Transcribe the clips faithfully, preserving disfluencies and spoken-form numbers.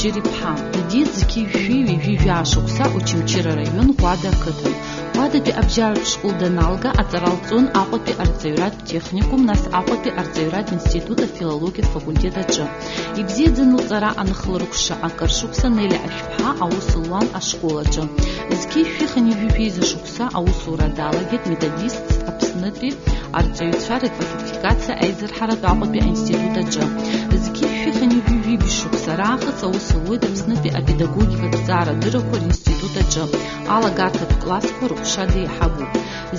Џьариԥҳа, дыдиит зқьи жәшәи ҩажәи жәаа шықәса Очамчыра араион Ӷәада ақыҭан. Ӷәадатәи абжьаратә школ даналга, аҵара лҵон Аҟәатәи арҵаҩратә техникум, нас Аҟәатәи арҵаҩратә институт афилологиа факультет аҿы. Ибзиаӡаны лҵара анхылрыкәша акыр шықәса Нелиа Ашәԥҳа аус луан ашкол аҿы. Зқьи жәшәи хынҩажәи жәеиза шықәса аусура далагеит методистс Аԥснытәи арҵаҩцәа реквалификациа аизырҳаратә Аҟәатәи аинститут аҿы. Зқьи жәшәи хынҩажәи жәибжь шықәса раахыс аус луеит Аԥснытәи апедагогикатә ҭҵаарадыррақәа ринститут аҿы, алагарҭатә классқәа рыҟәша деиҳабуп.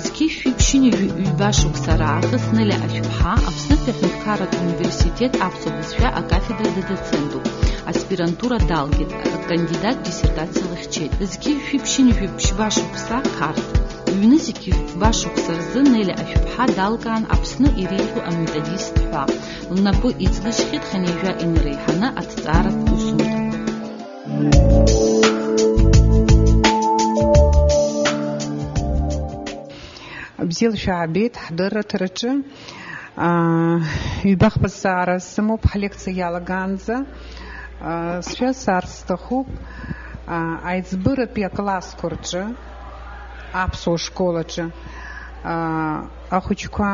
Зқьи жәшәи ԥшьынҩажәи ҩба шықәса раахыс Нелиа Ашәԥҳа Аԥснытәи аҳәынҭқарратә университет аԥсуа бызшәа акафедра дадоцентуп, аспирантура далгеит, акандидат диссертациа лыхьчеит. Зқьи жәшәи ԥшьынҩажәи ԥшьба шықәса Қарҭ. Ҩнызқьи фба шықәса рзы Нелиа Ашәԥҳа далкаан Аԥсны иреиӷьу аметодист ҳәа. Лнапы иҵгьежьхьеит хынҩажәа инареиҳаны аҭҵааратә усумҭақәа. Бзиала шәаабеит ҳдырраҭараҿы. Аа, ҩбахԥа зҵаара сымоуп ҳлекциа иалагаанӡа. Аа, сшәасҳәарц сҭахуп, аа, аиҵбыратәи аклассқәа рҿы, аԥсуа школ аҿы, аа, ахәыҷқәа,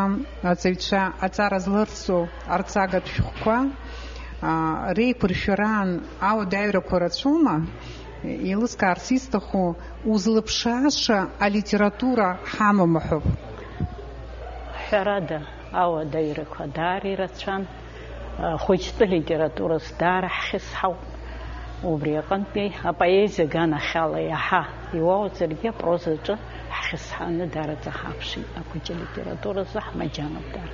аҵаҩцәа аҵара злырҵо арҵагатә шәҟәқәа, аа, реиқәыршәараан ауадаҩрақәа рацәоума? Еилыскаарц исҭаху, узлыԥшааша алитература ҳамоума ҳәоуп. Ҳәарада, ауадаҩрақәа даара ирацәан. Хәыҷтәы литературас даара ҳхьысҳауп. Убри аҟынтәи апоезиа аганахьала иаҳа иуоуӡаргьы, апрозаҿы ҳхьысҳаны даараӡа ҳаԥшит. Ахәыҷы литературазы ҳмаџьаноуп дара.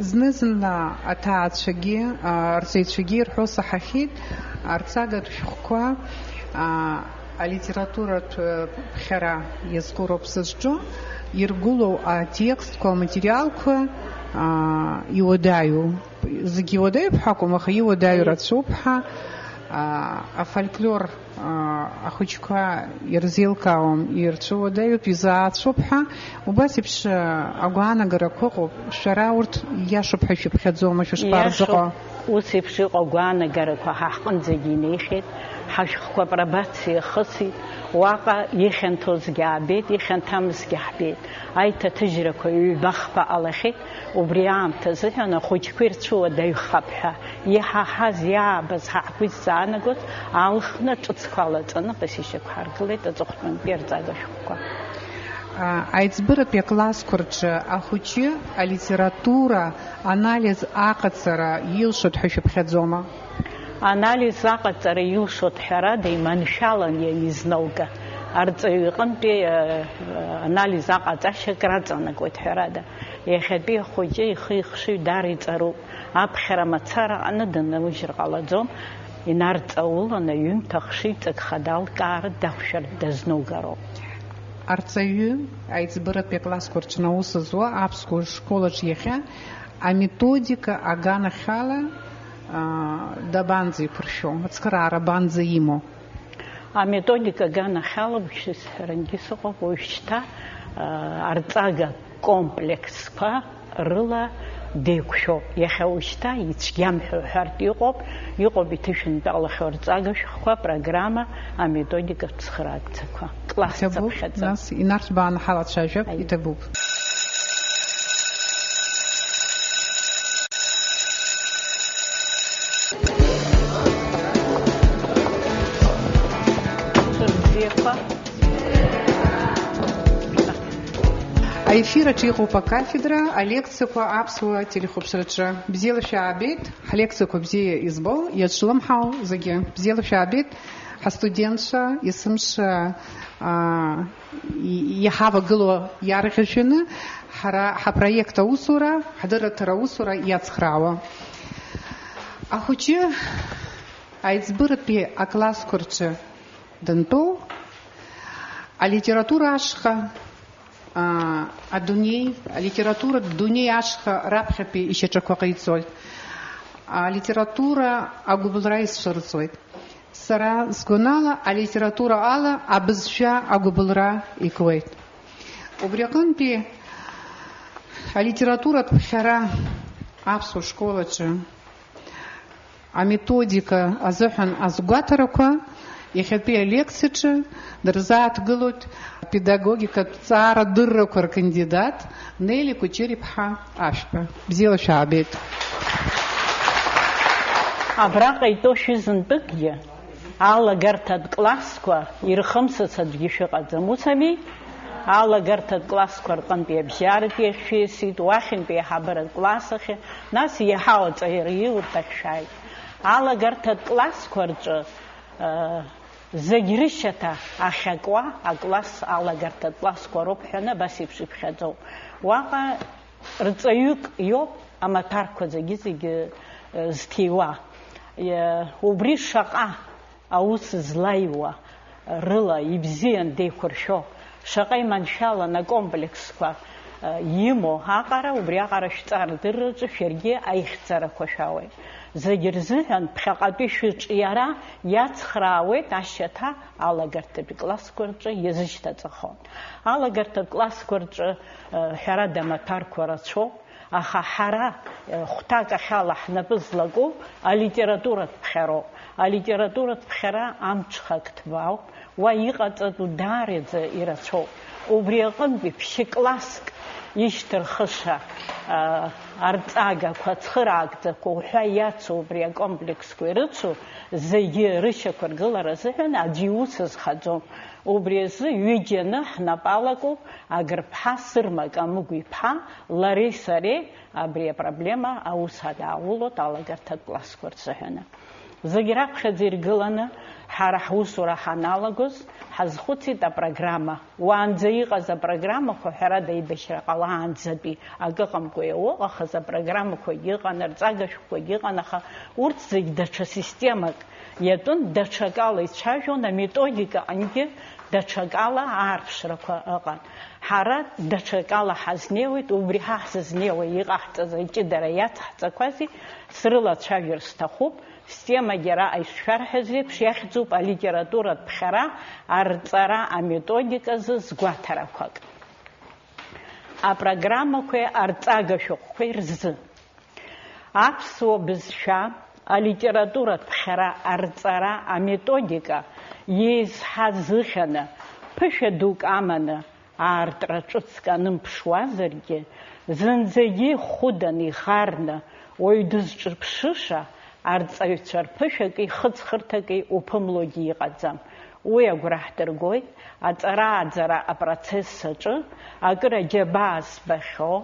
Зны-зынла аҭаацәагьы, арҵаҩцәагьы ирҳәо саҳахьеит, арҵагатә шәҟәқәа, алитературатә ԥхьара иазку роуп сызҿу, иргылоу атекстқәа, аматериалқәа, аа, иуадаҩу. Зегьы иуадаҩуп ҳәа акәым, аха иуадаҩу рацәоуп ҳәа, аа, афольклор, аа, ахәыҷқәа ирзеилкаауам, ирцәыуадаҩуп, изаацәоуп ҳәа, убас еиԥш, аа, агәаанагарақәа ыҟоуп. Шәара урҭ ииашоуп ҳәа шәыԥхьаӡома, шәышԥарзыҟоу? Ииашоуп, ус еиԥш иҟоу агәаанагарақәа ҳа ҳҟынӡагьы инеихьеит, ҳашәҟәқәа апробациа ахысит, уаҟа ихьанҭозгьы аабеит, ихьанҭамызгьы ҳбеит. Аиҭаҭыжьрақәа ҩба-хԥа ҟалахьеит, убри аамҭазыҳәан ахәыҷқәа ирцәыуадаҩхап ҳәа иҳаҳаз, иаабаз, ҳа ҳгәы изҵаанагоз аалхны ҿыцқәа алаҵаны, абас ишьақәҳаргылеит аҵыхәтәантәи арҵага шәҟәқәа. А, аиҵбыратәи аклассқәа рҿы ахәыҷы алитература анализ аҟаҵара илшоит ҳәа шәыԥхьаӡома? Анализ аҟаҵара илшоит, ҳәарада, иманшәалан ианизналга, арҵаҩы иҟынтәи, э, анализ аҟаҵашьа акраҵанакуеит, ҳәарада. Иахьатәи ахәыҷы ихы-ихшыҩ даара иҵаруп. Аԥхьара мацара аҟны данаужьыр ҟалаӡом, инарҵаулан аҩымҭа ахшыҩҵак хада алкаара дақәшәартә дазнаугароуп. Арҵаҩы аиҵбыратәи аклассқәа рҿы аус зуа аԥсуа школ аҿы иахьа аметодика аганахьала, аа, дабанӡа иқәыршәо, ацхыраара абанӡа имоу? Аметодика аганахьала уажәшьҭа исҳәарангьы сыҟоуп, уажәшьҭа, аа, арҵага комплексқәа рыла деиқәшәоуп. Иахьа уажәшьҭа ицәгьам ҳәа уҳәартә иҟоуп, иҟоуп иҭышәынтәалахьоу арҵага шәҟәқәа, апрограмма, аметодикатә цхыраагӡақәа. Класс иҭабуп, цыԥхьаӡа. Нас инарҭбааны ҳалацәажәап, Аиеи. Иҭабуп. Рыбзиақәа. Аефир аҿы иҟоуп акафедра, алекциақәа аԥсуа телехәаԥшраҿы. Бзиала шәаабеит, ҳлекциақәа бзиа избо, иацәлымҳау зегьы. Бзиала шәаабеит, ҳастудентцәа, есымша, аа, и-, иҳавагылоу иарӷьажәҩаны, ҳара ҳапроект аусура, ҳдырраҭара аусура иацхраауа. Ахәыҷы аиҵбыратәи аклассқәа рҿы дантәоу, алитература ашҟа, аа, адунеи, алитературатә дунеи ашҟа раԥхьатәи ишьаҿақәа ҟаиҵоит. Алитература агәыбылра исшәырҵоит. Сара сгәанала, алитература ала абызшәа агәыбылра икуеит. Убри аҟынтәи алитературатә ԥхьара аԥсуа школ аҿы Аметодика азыҳәан азгәаҭарақәа иахьатәи алекциаҿы дырзааҭгылоит апедагогикатә ҵаара дыррақәа ркандидат Нели Кәычыр-иԥҳа Ашәба. Бзиала шәаабеит! Абраҟа итәоу шәызынтәыкгьы алагарҭатә классқәа ирхымсыц аӡәгьы шәыҟаӡам, ус ами? Алагарҭатә классқәа рҟынтәи абжьаратәи ахь шәиасит, уахьынтәи аиҳабыратә класс ахь, нас иаҳа аҵаҩра иурҭахь шәааит. Алагарҭатә классқәа рҿы, э, зегь рышьаҭа ахьакуа акласс алагарҭатә классқәа роуп ҳәаны абас еиԥш иԥхьаӡоуп. Уаҟа рҵаҩык иоуп амаҭәарқәа зегьы-зегьы, э, зҭиуа. Э, убри шаҟа аус злаиуа рыла ибзиан деиқәыршәо, шаҟа иманшәалан акомплексқәа, э, имоу аҟара, убри аҟара шәҵардырраҿы шәаргьы аихьӡарақәа шәауеит. Зегь рзыҳәан ԥхьаҟатәи шәыҿиара иацхраауеит ашьаҭа алагарҭатәи классқәа рҿы иазышьҭаҵахо. Алагарҭатә классқәа рҿы, э, ҳәарада, амаҭәарқәа рацәоуп. Аха ҳара, э, хәҭак ахьала ҳнапы злаку алитературатә ԥхьароуп. Алитературатә ԥхьара амҽхак ҭбаауп, уа иҟаҵатәу даараӡа ирацәоуп. Убри аҟынтәи ԥшькласск ишьҭырхыша, э, арҵагақәа, цхыраагӡақәа уҳәа иацу убри акомплексқәа ирыцу зегьы рышьақәыргылара азыҳәан аӡәы иус азхаӡом. Убри азы ҩыџьаны ҳнапы алакуп, Агрԥҳа Сырма Камыгә-иԥҳа, лареи сареи абри апроблема аус ҳадаулоит алагарҭатә классқәа рзыҳәаны. Зегь раԥхьаӡа иргыланы ҳара ҳусура ҳаналагоз, ҳазхәыцит апрограмма. Уаанӡа иҟаз апрограммақәа, ҳәарада, аибашьра ҟалаанӡатәи акы ыҟамкәа иауоуп, аха апрограммақәагьы ыҟан, арҵага шәҟәқәагьы ыҟан, аха урҭ зегь даҽа системак иатәын, даҽакала ицәажәон, аметодикаҟынгьы даҽакала аарԥшрақәа ыҟан. Ҳара даҽакала ҳазнеиуеит, убри ҳа ҳзызнеиуа иҟаҳҵаз аҷыдара иацҳҵақәази срылацәажәар сҭахуп, системагьы араҟа ишшәарҳәаз еиԥш иахьӡуп алитературатә ԥхьара арҵара аметодиказы згәаҭарақәак. Апрограммақәеи арҵага шәҟәқәеи рзы. Аԥсуа бызшәа алитературатә ԥхьара арҵара аметодика еизҳа зыхьаны, ԥышәа дук аманы, аартра ҿыцк анымԥшуазаргьы, зынӡагьы ихәыданы, ихарны, уаҩ дызҿырԥшыша, арҵаҩцәа рԥышәаки хыҵхырҭаки уԥымлогьы иҟаӡам. Уи агәра ҳдыргоит, аҵара-ааӡара апроцесс аҿы акыр аџьабаа збахьоу,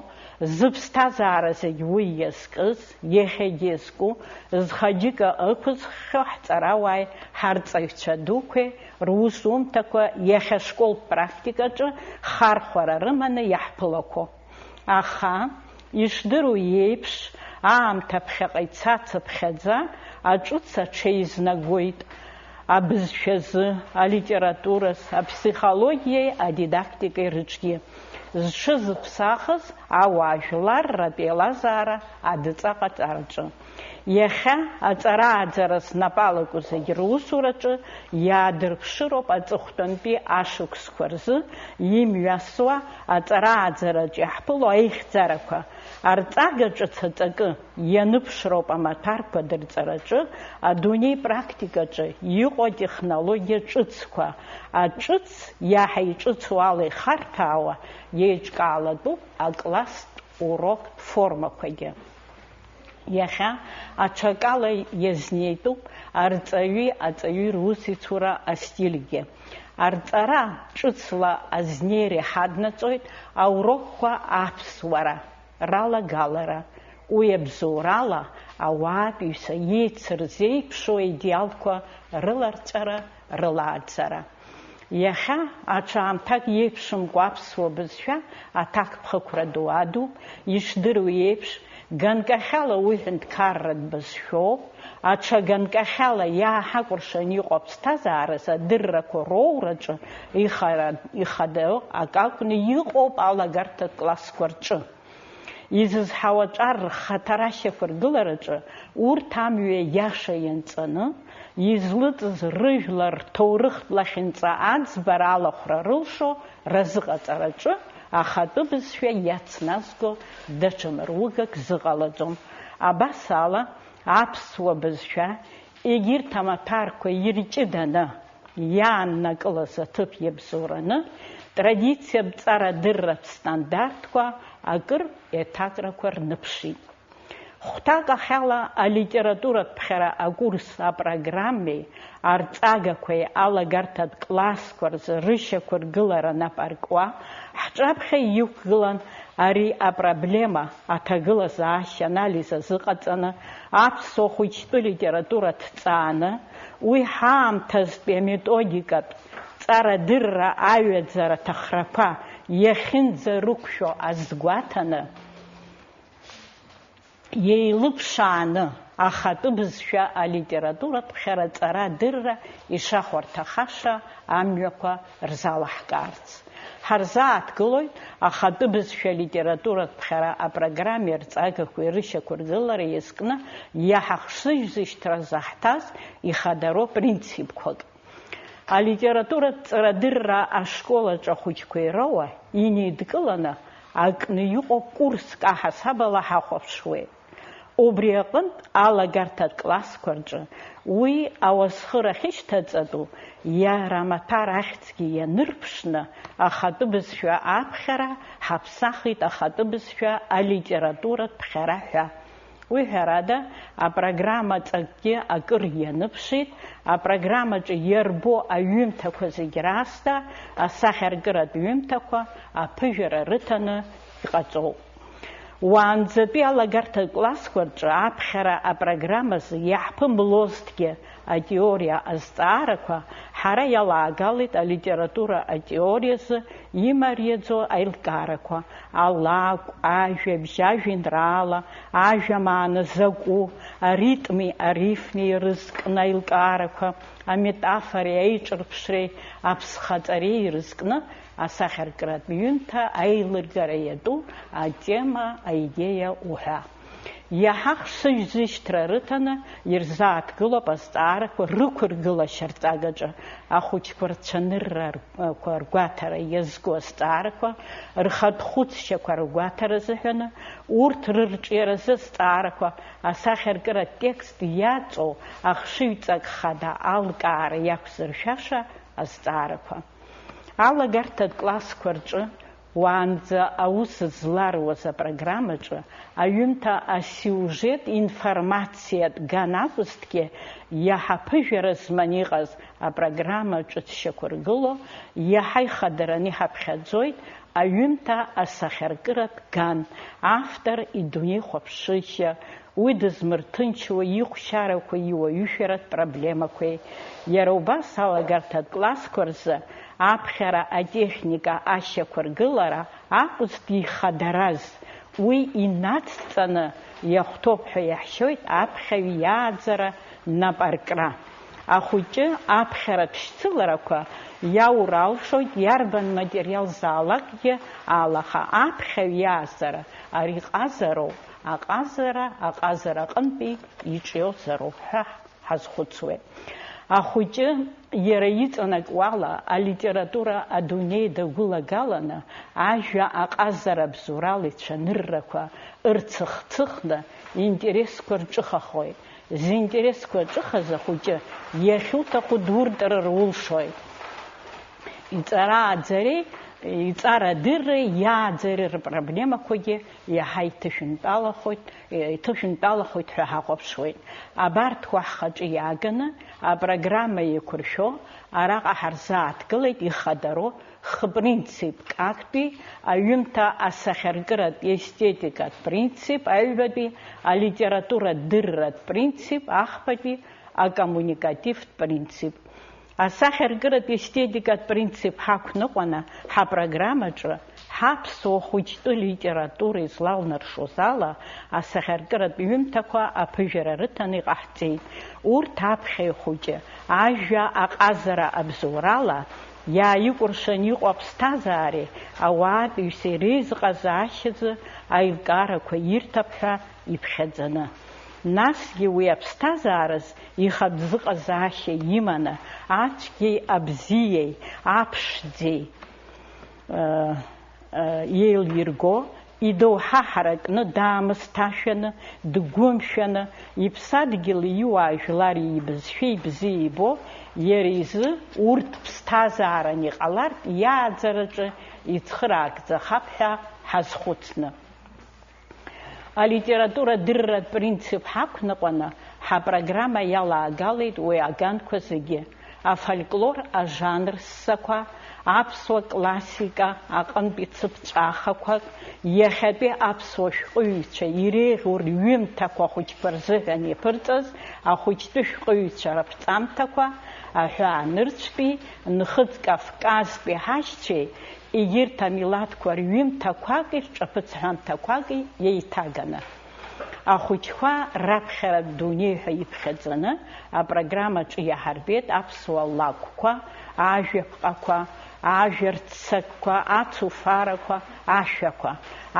зыԥсҭазаара зегь уи иазкыз, иахьагьы иазку, зхаџьыка ықәызххьоу ҳҵарауааи ҳарҵаҩцәа дуқәеи русумҭақәа иахьа ашколтә практикаҿы хархәара рыманы иаҳԥылақәо. Аха, ишдыру еиԥш, аамҭа ԥхьаҟа ицацыԥхьаӡа, аҿыц аҽеизнагоит. Абызшәазы, алитератураз, аԥсихологиеи адидактикеи рыҿгьы зҽызыԥсахыз ауаажәларратә еилазаара адҵа ҟаҵараҿы. Иахьа аҵара-ааӡара знапы алаку зегь русураҿы иаадырԥшыроуп аҵыхәтәантәи ашықәсқәа рзы имҩасуа аҵара-ааӡараҿ иаҳԥыло аихьӡарақәа. Арҵага ҿыц аҵакы ианыԥшроуп амаҭәарқәа дырҵараҿы адунеи практикаҿы иҟоу атехнологиа ҿыцқәа, аҿыц иаҳа иҿыцу ала ихарҭәаауа, еиҿкаалатәуп акласстә уроктә формақәагьы. Иахьа аҽакала иазнеитәуп арҵаҩи аҵаҩи русеицура астильгьы. Арҵара ҿыцла азнеира иҳаднаҵоит аурокқәа аԥсуара ралагалара, уи абзоурала ауаатәыҩса еицырзеиԥшу аидеалқәа рыларҵәара, рылааӡара. Иахьа аҽаамҭак иеиԥшымкәа аԥсуа бызшәа аҭакԥхықәра ду адуп, ишдыру еиԥш, ганкахьала уи ҳәынҭқарратә бызшәоуп, аҽа ганкахьала иааҳакәыршан иҟоу аԥсҭазаараз адыррақәа роураҿы ихара-, ихадоу акы акәны иҟоуп алагарҭатә классқәа рҿы. Изызҳауа аҿар рхаҭара ашьақәыргылараҿы урҭ амҩа иаша ианҵаны, излыҵыз рыжәлар рҭоурыхтә лахьынҵа аӡбара алахәра рылшо разыҟаҵараҿы ахатәы бызшәа иацназго даҽа мыругак зыҟалаӡом. Абас ала, аԥсуа бызшәа, егьырҭ амаҭәарқәа ирҷыданы иааннакылаз аҭыԥ иабзоураны, традициатә ҵарадырратә стандартқәа акыр еиҭакрақәа рныԥшит. Хәҭак ахьала алитературатә ԥхьара акурс апрограммеи арҵагақәеи алагарҭатә классқәа рзы рышьақәыргылара нап аркуа, ҳҿаԥхьа иқәгылан ари апроблема аҭагылазаашьа анализ азыҟаҵаны, аԥсуа хәыҷтәы литература ҭҵааны, уи ҳаамҭазтәи аметодикатә ҵарадырра аҩаӡара ҭахрақәа иахьынӡарықәшәо азгәаҭаны, еилыԥшааны ахатәы бызшәа алитературатә ԥхьара ҵара-дырра ишахәарҭахаша амҩақәа рзалаҳкаарц. Ҳарзааҭгылоит ахатәы бызшәа литературатә ԥхьара апрограммеи арҵагақәеи рышьақәыргылара иазкны иаҳа хшыжьзышьҭра заҳҭаз ихадароу принципқәак. Алитературатә ҵарадырра ашкол аҿы ахәыҷқәа ироуа инеидкыланы акны иҟоу курск аҳасабала ҳахәаԥшуеит. Убри аҟынтә алагарҭатә классқәа рҿы уи ауасхыр ахьышьҭаҵатәу иара амаҭәар ахьӡгьы ианырԥшны, ахатәы бызшәа аԥхьара ҳаԥсахит, ахатәы бызшәа алитературатә ԥхьара ҳәа. Уи, ҳәарада, апрограмма ҵакгьы акыр ианыԥшит, апрограммаҿы иарбоу аҩымҭақәа зегь раасҭа асахьаркыратә ҩымҭақәа аԥыжәара рыҭаны иҟаҵоуп. Уаанӡатәи алагарҭа классқәа рҿы аԥхьара апрограммазы иаҳԥымлозҭгьы, атеориа азҵаарақәа ҳара иалаагалеит алитература атеориазы имариаӡоу аилкаарақәа, алакә, ажәабжь, ажәеинраала, ажәа маана закәу, аритми арифми ирызкны аилкаарақәа, аметафореи аиҿырԥшреи аԥсхаҵареи ирызкны асахьаркратә ҩымҭа аилыргара иатәу атема, аидеиа уҳәа. Иаҳа хшыжьзышьҭра рыҭаны ирзааҭгылоуп азҵаарақәа рықәыргылашьа рҵагаҿы ахәыҷқәа рцәаныррақәа ргәаҭара иазку азҵаарақәа, рхатә хәыцшьақәа ргәаҭара азыҳәаны, урҭ рырҿиаразы азҵаарақәа, асахьаркыратә текст иаҵоу ахшыҩҵак хада алкаара иақәзыршәаша азҵаарақәа. Алагарҭатә классқәа рҿы уаанӡа аус зларуаз апрограммаҿы аҩымҭа асиужет информациатә ган акәызҭгьы, иаҳа ԥыжәара зманы иҟаз апрограмма ҿыц шьақәыргыло, иаҳа ихадараны иҳаԥхьаӡоит аҩымҭа асахьаркыратә ган, автор идунеихәаԥшышьа, уи дызмырҭынчуа иҟәшьарақәеи иуаҩышәаратә проблемақәеи. Иара убас алагарҭатә классқәа рзы аԥхьара атехника ашьақәыргылара акәызҭгьы ихадараз, уи инацҵаны иахәҭоуп ҳәа иаҳшьоит аԥхьаҩ иааӡара нап аркра. Ахәыҷы аԥхьаратә шьцыларақәа иаур алшоит иарбан материалзаалакгьы ала, аха аԥхьаҩ иааӡара ари ҟазароуп, аҟазара аҟазара аҟынтәи иҿиозароуп ҳәа ҳазхәыцуеит. Ахәыҷы иара иҵанакуала алитература адунеи дагәылагаланы, ажәа аҟазара абзоурала ицәаныррақәа ырцыхцыхны, интересқәа рҿыхахоит. Зинтересқәа ҿыхаз ахәыҷы иахьуҭаху дуртыр рулшоит. Иҵарааӡареи, иҵарадырреи, иааӡареи рпроблемақәагьы иаҳа иҭышәынтәалахоит, иҭышәынтәалахоит ҳәа ҳахәаԥшуеит. Абарҭқәа ҳхаҿы иааганы апрограмма еиқәыршәо араҟа ҳарзааҭгылеит ихадароу хпринципк актәи, аҩымҭа асахьаркыратә естетикатә принцип, аҩбатәи алитература дырратә принцип, ахԥатәи акоммуникативтә принцип. Асахьаркыратә естетикатә принцип ҳақәныҟәаны ҳапрограммаҿы ҳаԥсуа хәыҷтәы литература излалнаршоз ала асахьаркыратә ҩымҭақәа аԥыжәара рыҭаны иҟаҳҵеит. Урҭ аԥхьаҩ хәыҷы ажәа аҟазара абзоурала иааикәыршан иҟоу аԥсҭазаареи ауаатәыҩсеи реизыҟазаашьазы аилкаарақәа ирҭап ҳәа иԥхьаӡаны. Насгьы уи аԥсҭазаараз ихатә зыҟазаашьа иманы, ацәгьеи абзиеи, аԥшӡеи, э, э, еилирго Идоуҳа ҳаракны, даамысҭашәаны, дгәымшәаны, иԥсадгьыли иуаажәлари ибызшәеи бзиа ибо, иара изы урҭ ԥсҭазааран иҟалартә иааӡараҿы ицхыраагӡахап ҳәа ҳазхәыцны. Алитература дырратә принцип ҳақәныҟәаны, ҳапрограмма иалаагалеит уи аганқәа зегьы, афольклор ажанр ссақәа, аԥсуа классика аҟынтәи цыԥҵәахақәак, иахьатәи аԥсуа шәҟәыҩҩцәа иреиӷьу рҩымҭақәа ахәыҷқәа рзыҳәан иаԥырҵаз ахәыҷтәы шәҟәыҩҩцәа раԥҵамҭақәа, аҳәаанырцәтәи Нхыҵ Кавказтәи ҳашьцәеи егьырҭ амилаҭқәа рҩымҭақәаки рҿаԥыцҳәамҭақәаки еиҭаганы. Ахәыҷқәа раԥхьаратә дунеи ҳәа иԥхьаӡаны апрограммаҿы иаҳарбеит аԥсуа лакәқәа, ажәаԥҟақәа, ажәа рццакқәа, ацуфарақәа, ашәақәа.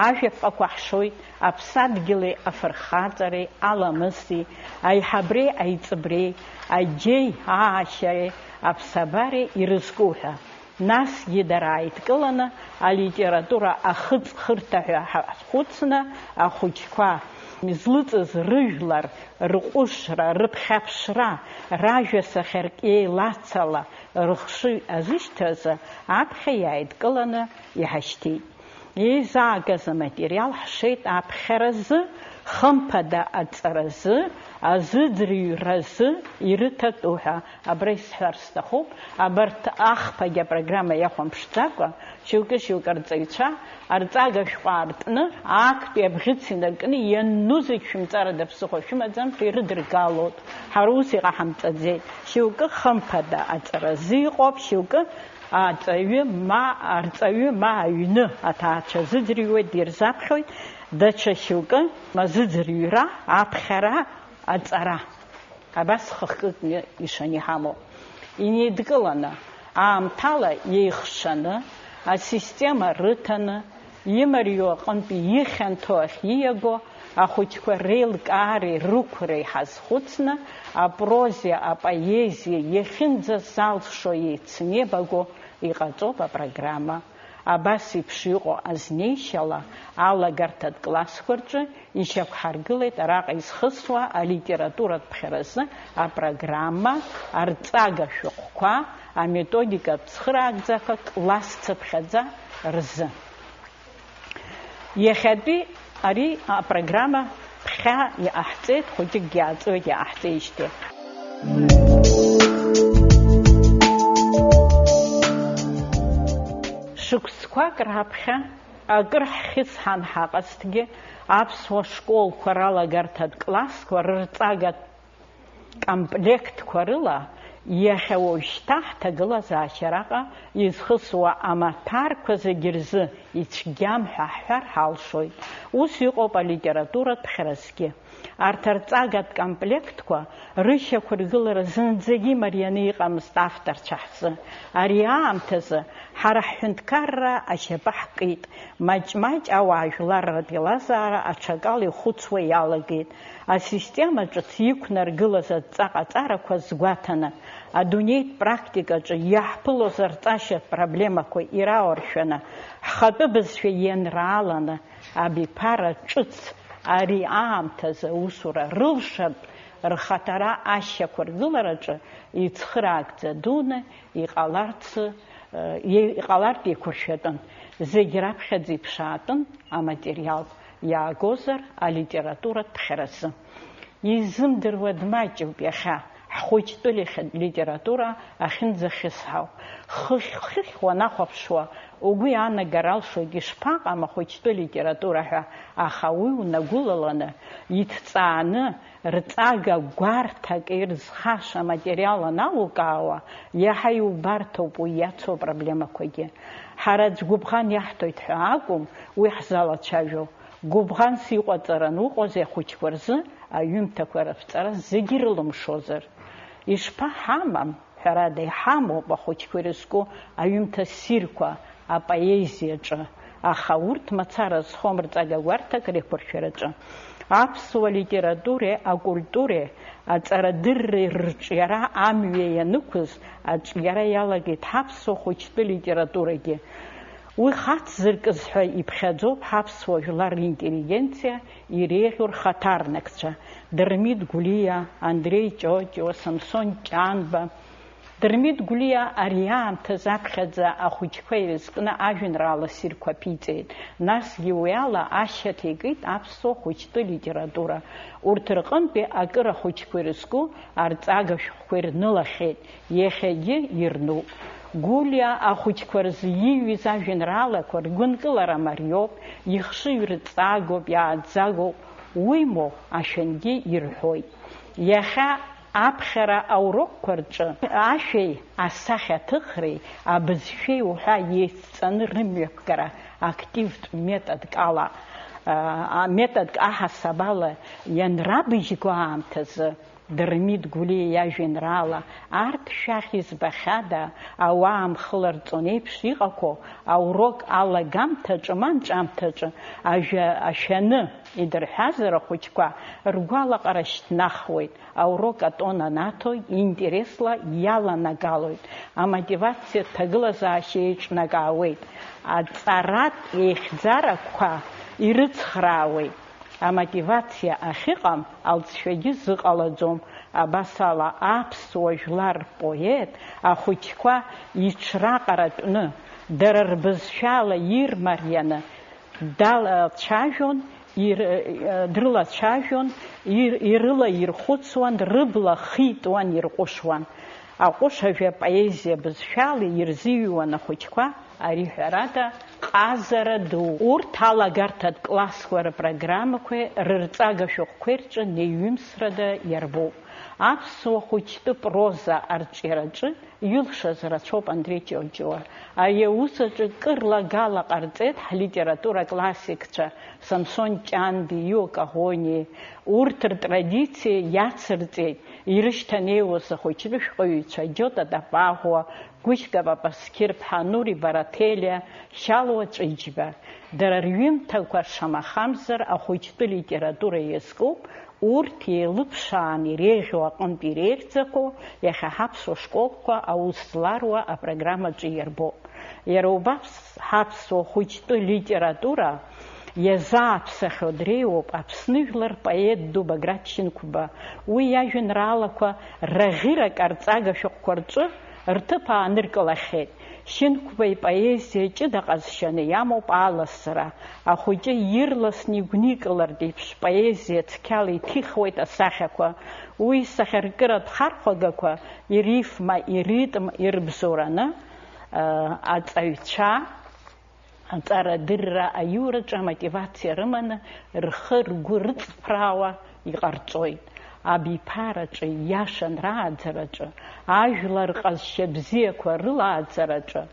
Ажәаԥҟақәа ҳшоит аԥсадгьыли афырхаҵареи, аламыси, аиҳабреи аиҵыбреи, аџьеи аашьареи, аԥсабареи ирызку ҳәа. Насгьы дара ааидкыланы алитература ахыҵхырҭа ҳәа ҳазхәыцны, ахәыҷқәа излыҵыз рыжәлар, рҟәышра, рыԥхьаԥшра, ражәа сахьаркы еилацала рыхшыҩ азышьҭразы аԥхьа иааидкыланы иҳашьҭит. Еизаагаз аматериал ҳшеит аԥхьаразы, хымԥада аҵаразы, азыӡырҩразы ирыҭатәу ҳәа. Абра исҳәар сҭахуп, абарҭ ахԥагьы апрограмма иахәамԥшӡакәа, шьоукы-шьоукы арҵаҩцәа арҵага шәҟәы аартны, актәи абӷьыц инаркны, иану зегь шәымҵарада ԥсыхәа шәымаӡам ҳәа ирыдыргалоит. Ҳара ус иҟаҳамҵаӡеит. Шьоукы хымԥада аҵаразы иҟоуп, шьоукы аҵаҩы ма, арҵаҩы ма аҩны аҭаацәа зыӡырҩуеит, ирзаԥхьоит, даҽа шьоукы азыӡырҩра, аԥхьара, аҵара. Абас хықәкы ишаниҳамоу. Инеидкыланы, аамҭала еихшаны, асистема рыҭаны, имариоу аҟынтәи ихьанҭоу ахь ииаго ахәыҷқәа реилкаареи рықәреи ҳазхәыцны, апрозеи апоезиеи иахьынӡазалшо еицнеибаго иҟаҵоуп апрограмма. Абас еиԥш иҟоу азнеишьала алагарҭатә классқәа рҿы ишьақәҳаргылеит араҟа изхысуа алитературатә ԥхьаразы апрограмма, арҵага шәҟәқәа, аметодикатә цхыраагӡақәа класс цыԥхьаӡа рзы. Иахьатәи ари апрограмма ԥхьа иҟаҳҵеит, хәыҷыкгьы ааҵуеит иҟаҳҵеижьҭеи. Шықәсқәак раԥхьа акыр ҳхьысҳан ҳаҟазҭгьы, аԥсуа школқәа ралагарҭатә классқәа рырҵагатә комплектқәа рыла, иахьа уажәшьҭа ҳҭагылазаашьараҟа изхысуа амаҭәарқәа зегьы рзы ицәгьам ҳәа ҳҳәар ҳалшоит. Ус иҟоуп алитературатә ԥхьаразгьы. Арҭ арҵагатә комплектқәа рышьақәыргылара зынӡагьы имарианы иҟамызт авторцәа ҳзы. Ари аамҭазы ҳара ҳҳәынҭқарра ашьапы ҳкит, маҷ-маҷ ауаажәларратә еилазаара аҽакала ихәыцуа иалагеит. Асистема ҿыц иқәнаргылаз адҵа ҟаҵарақәа згәаҭаны, адунеитә практикаҿы иаҳԥылоз арҵашьа проблемақәа ирауршәаны, ҳхатәы бызшәа ианрааланы, абиԥара ҿыц ари аамҭазы аусура рылшартә, рхаҭара ашьақәыргылараҿы ицхыраагӡа дуны иҟаларц, э, иҟалартә еиқәыршәатәын. Зегь раԥхьаӡа иԥшаатәын аматериал иаагозар алитературатә ԥхьаразы. Изымдыруа дмаҷуп иахьа ҳхәыҷтәы лихьа-, литература ахьынӡахьысҳау. Хыхь-хыхь уанахәаԥшуа, угәы иаанагар алшоит ишԥаҟам ахәыҷтәы литература ҳәа, аха уи унагәылаланы, иҭҵааны, рҵага гәарҭак ирызхаша аматериал аналукаауа, иаҳа иубарҭоуп уи иацу апроблемақәагьы. Ҳара аӡә гәыбӷан иаҳҭоит ҳәа акәым уи ҳзалацәажәо. Гәыбӷанс иҟаҵара ануҟоузеи ахәыҷқәа рзы аҩымҭақәа рыԥҵара зегьы ирылымшозар? Ишԥаҳамам, ҳәарада, иҳамоуп ахәыҷқәа ирызку аҩымҭа ссирқәа апоезиаҿы, аха урҭ мацара зхом рҵага гәарҭак реиқәыршәараҿы. Аԥсуа литературеи акультуреи аҵарадырреи рҿиара амҩа ианықәыз аҿиара иалагеит ҳаԥсуа хәыҷтәы литературагьы. Уи хацзыркыз ҳәа иԥхьаӡоуп ҳаԥсуа жәлар ринтеллигенциа иреиӷьу рхаҭарнакцәа, Дырмит Гәлиа, Андреи Ҷоҷуа, Самсон Ҷанба. Дырмит Гәлиа ари аамҭазы аԥхьаӡа ахәыҷқәа ирызкны ажәеинраала ссирқәа ԥиҵеит, насгьы уи ала ашьаҭа икит аԥсуа хәыҷтәы литература. Урҭ рҟынтәи акыр ахәыҷқәа ирызку арҵага шәҟәқәа ирнылахьеит, иахьагьы ирнуп. Гәлиа ахәыҷқәа рзы ииҩыз ажәеинраалақәа ргәынкылара мариоуп, ихшыҩ рҵагоуп, иааӡагоуп, уимоу, ашәангьы ирҳәоит. Иахьа аԥхьара аурокқәа рҿы ашәеи асахьаҭыхреи абызшәеи уҳәа еицҵаны рымҩаԥгара активтә методк ала, а, методк аҳасаб ала ианрабыжьго аамҭазы, Дырмит Гәлиа иажәеинраала, арҭ шәахь избахьада, ауаа амхы ларҵон еиԥш иҟақәоу, аурок алагамҭаҿы ма анҵәамҭаҿы ажәа ашәаны идырҳәазар, ахәыҷқәа ргәалаҟара шьҭнахуеит, аурок атон анаҭо, интересла иаланагалоит, амотивациа ҭагылазаашьа еиҿнакаауеит, аҵаратә еихьӡарақәа ирыцхраауеит. Амотивациа ахьыҟам, алҵшәагьы зыҟалаӡом. Абас ала, аԥсуа жәлар рпоет ахәыҷқәа иҽраҟаратәны, дара рбызшәала ирмарианы далацәажәон, ир-, дрылацәажәон, ир-, ирылаирхәыцуан, рыбла хитуан, ирҟәышуан. Аҟәышажәа поезиа бызшәала ирзыҩуан ахәыҷқәа, ари ҳәарада, ҟазара ду. Урҭ алагарҭатә классқәа рпрограммақәеи рырҵага шәҟәқәеи рҿы неиҩымсрада иарбоуп. Аԥсуа хәыҷтәы проза арҿиараҿы илшаз рацәоуп Андреи Ҷоҷуа. Ари аус аҿы кыр лагала ҟарҵеит ҳлитература классикцәа Самсон Ҷанби, Ио Каӷониеи. Урҭ ртрадициа иацырҵеит ирышьҭанеиуаз ахәыҷтәы шәҟәыҩҩцәа Џьота Тапаӷәуа, Гәышька Папасқьыр-ԥҳа, Нури Бараҭелиа, Шьалуа Ҵәыџьба. Дара рҩымҭақәа шамахамзар ахәыҷтәы литература иазкуп, урҭ еилыԥшаан иреиӷьу аҟынтә иреиӷьӡақәоу иахьа ҳаԥсуа школқәа аус зларуа апрограммаҿы иарбоуп. Иара убас ҳаԥсуа хәыҷтәы литература иазааԥсахьоу дреиуоуп Аԥсны жәлар поет ду Баграт Шьынқәба. Уи иажәеинраалақәа раӷьырак арҵага шәҟәқәа рҿы рҭыԥ ааныркылахьеит. Шьынқәба ипоезиа ҷыда ҟазшьаны иамоуп аласра. Ахәыҷы ирласны игәникылартә еиԥш поезиа цқьала иҭихуеит асахьақәа. Уи исахьаркыратә хархәагақәа ирифма, иритм ирыбзоураны, а, аҵаҩцәа аҵарадырра аиураҿы амотивациа рыманы рхы-ргәы рыҵԥраауа иҟарҵоит. Абиԥараҿы, иашан рааӡараҿы, ажәлар ҟазшьа бзиақәа рылааӡараҿы,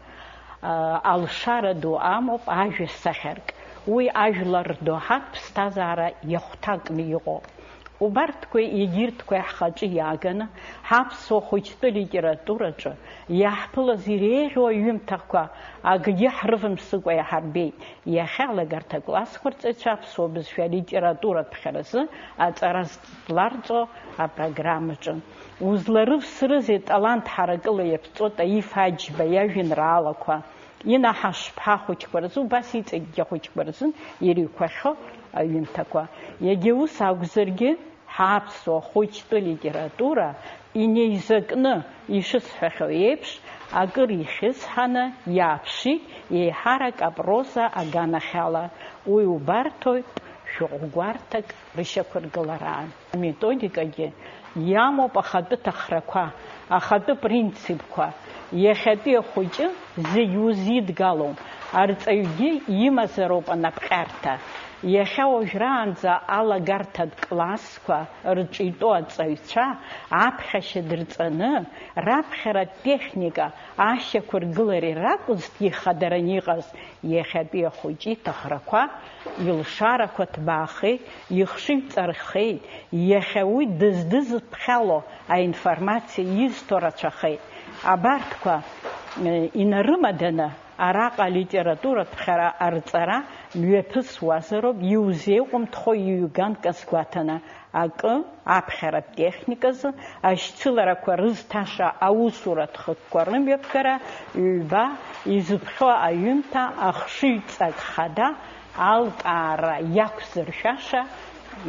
а, алшара ду амоуп ажәа сахьарк. Уи ажәлар рдоуҳатә ԥсҭазаара иахәҭакны иҟоуп. Убарҭқәеи егьырҭқәеи ҳхаҿы иааганы, ҳаԥсуа хәыҷтәы литератураҿы иаҳԥылаз иреиӷьу аҩымҭақәа акгьы ҳрывымсыкәа иаҳарбеит. Иахьа алагарҭа классқәа рҵаҩцәа аԥсуа бызшәа алитературатә ԥхьаразы аҵара зларҵо апрограммаҿы. Узларывсрызеи талант ҳаракыла иаԥҵоу Таиф Аџьба иажәеинраалақәа, Инна Ҳашԥҳа ахәыҷқәа рзы, убас иҵегьгьы ахәыҷқәа рзын ирыҩқәахьоу аҩымҭақәа. Иагьа ус акәзаргьы, ҳаԥсуа хәыҷтәы литература инеизакны, ишысҳәахьоу еиԥш, акыр ихьысҳаны иааԥшит, еиҳарак апроза аганахьала. Уи убарҭоит шәҟәгәарҭак рышьақәыргылараан. Аметодикагьы иамоуп ахатәы ҭахрақәа, ахатәы принципқәа. Иахьатәи ахәыҷы зегь узидгалом, арҵаҩгьы имазароуп анапҟьарҭа. Иахьа уажәраанӡа алагарҭатә классқәа рҿы итәоу аҵаҩцәа аԥхьашьа дырҵаны, раԥхьара техника ашьақәыргылареи ракәызҭгьы ихадараны иҟаз, иахьатәи ахәыҷы иҭахрақәа, илшарақәа ҭбаахеит, ихшыҩ ҵархеит, иахьа уи дыздызԥхьало аинформациа изҭо рацәахеит. Абарҭқәа, э, инарымаданы, Араҟа алитературатә ԥхьара арҵара мҩаԥысуазароуп, иузеиҟәымҭхо иҩганк азгәаҭаны, акы, аԥхьаратә техниказы, ашьцыларақәа рызҭаша аусуратә хықәкқәа рымҩаԥгара, ҩба, изыԥхьо аҩымҭа ахшыҩҵак хада алкаара иақәзыршәаша,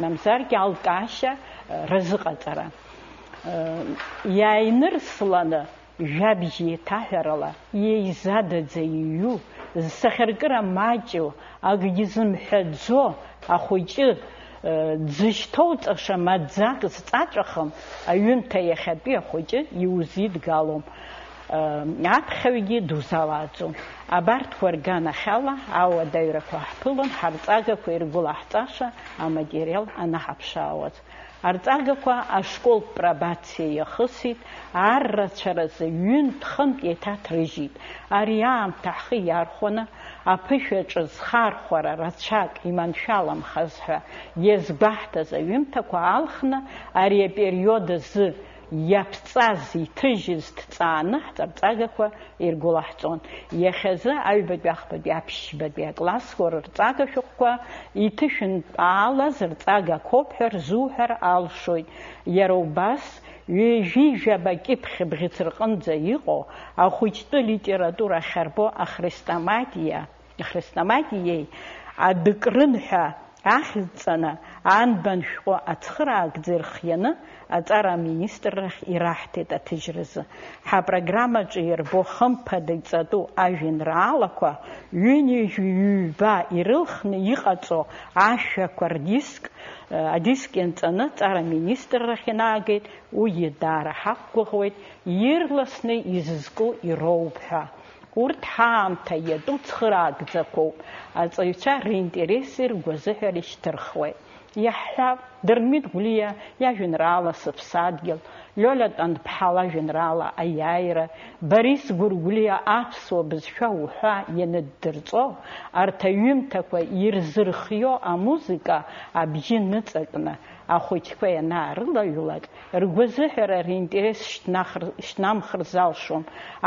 мамзаргьы алкаашьа, э, разыҟаҵара. Э, иааинырсланы, жәабжь еиҭаҳәарала, еизадаӡа иҩу, зсахьаркыра маҷу, акгьы зымҳәаӡо ахәыҷы, э, дзышьҭоуҵаша маӡак зҵаҵәахым, аҩымҭа иахьатәи ахәыҷы иузидгалом, э, аԥхьаҩгьы дузалааӡом. Абарҭқәа рганахьала ауадаҩрақәа ҳԥылон, ҳарҵагақәа иргәылаҳҵаша аматериал анаҳаԥшаауаз. Арҵагақәа ашколтә пробациа иахысит, ар рацәаразы ҩынтә-хынтә еиҭаҭрыжьит. Ари аамҭа ҳхы иархәаны, аԥышәаҿы зхархәара рацәак иманшәаламхаз ҳәа иазгәаҳҭаз аҩымҭақәа алхны, ари апериод азы иаԥҵаз, иҭыжьыз ҭҵааны ҳҵарҵагақәа иргәылаҳҵон. Иахьазы аҩбатәи, ахԥатәи, аԥшьбатәи аклассқәа рырҵага шәҟәқәа иҭышәынтәаалаз рҵага қәоуп ҳәа рзуҳәар алшоит. Иара убас, ҩажәи жәаба кьыԥхь бӷьыц рҟынӡа иҟоу ахәыҷтәы литература ахьарбоу ахрестоматиа, ахрестоматиеи адыкрын ҳәа ахьӡҵаны, анбан шәҟәы ацхыраагӡа ирхианы аҵара аминистррахь ираҳҭеит аҭыжьразы. Ҳапрограммаҿы ирбо хымԥада иҵатәу ажәеинраалақәа ҩынҩажәи ҩба ирылхны иҟаҵоу ашәақәа рдиск, э, адиск ианҵаны аҵара аминистррахь инаагеит, уигьы даара ҳақәгәыӷуеит, ирласны изызку ироуп ҳәа. Урҭ ҳаамҭа иатәу цхыраагӡақәоуп, аҵаҩцәа ринтереси ргәазыҳәареи шьҭырхуеит. Иаҳҳәап, Дырмит Гәлиа иажәеинраала Сыԥсадгьыл, Лиола Тәанԥҳа лажәеинраала Аиааира, Борис Гәыргәлиа аԥсуа бызшәа уҳәа ианаддырҵо, арҭ аҩымҭақәа ирзырхио амузыка абжьы ныҵакны, ахәыҷқәа ианаарылаҩлак, ргәазыҳәара ринтерес шьҭнахр-, шьҭнамхыр залшом,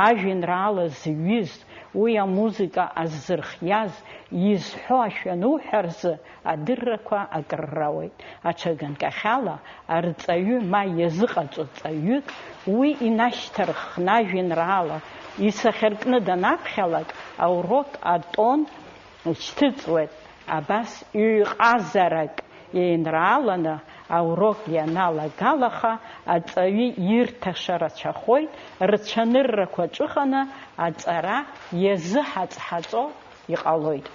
ажәеинраала зҩыз, уи амузыка аззырхиаз, изҳәо ашәа ануҳәа рзы адыррақәа акрырауеит. Аҽа ганкахьала, арҵаҩы ма иазыҟаҵо ҵаҩык, уи инашьҭарххны ажәеинраала исахьаркны данаԥхьалак, аурок атон шьҭыҵуеит. Абас ҩ-ҟазарак еинрааланы аурок ианалагалаха, аҵаҩы ирҭаша рацәахоит, рцәаныррақәа ҿыханы аҵара иазыҳаҵҳаҵо иҟалоит.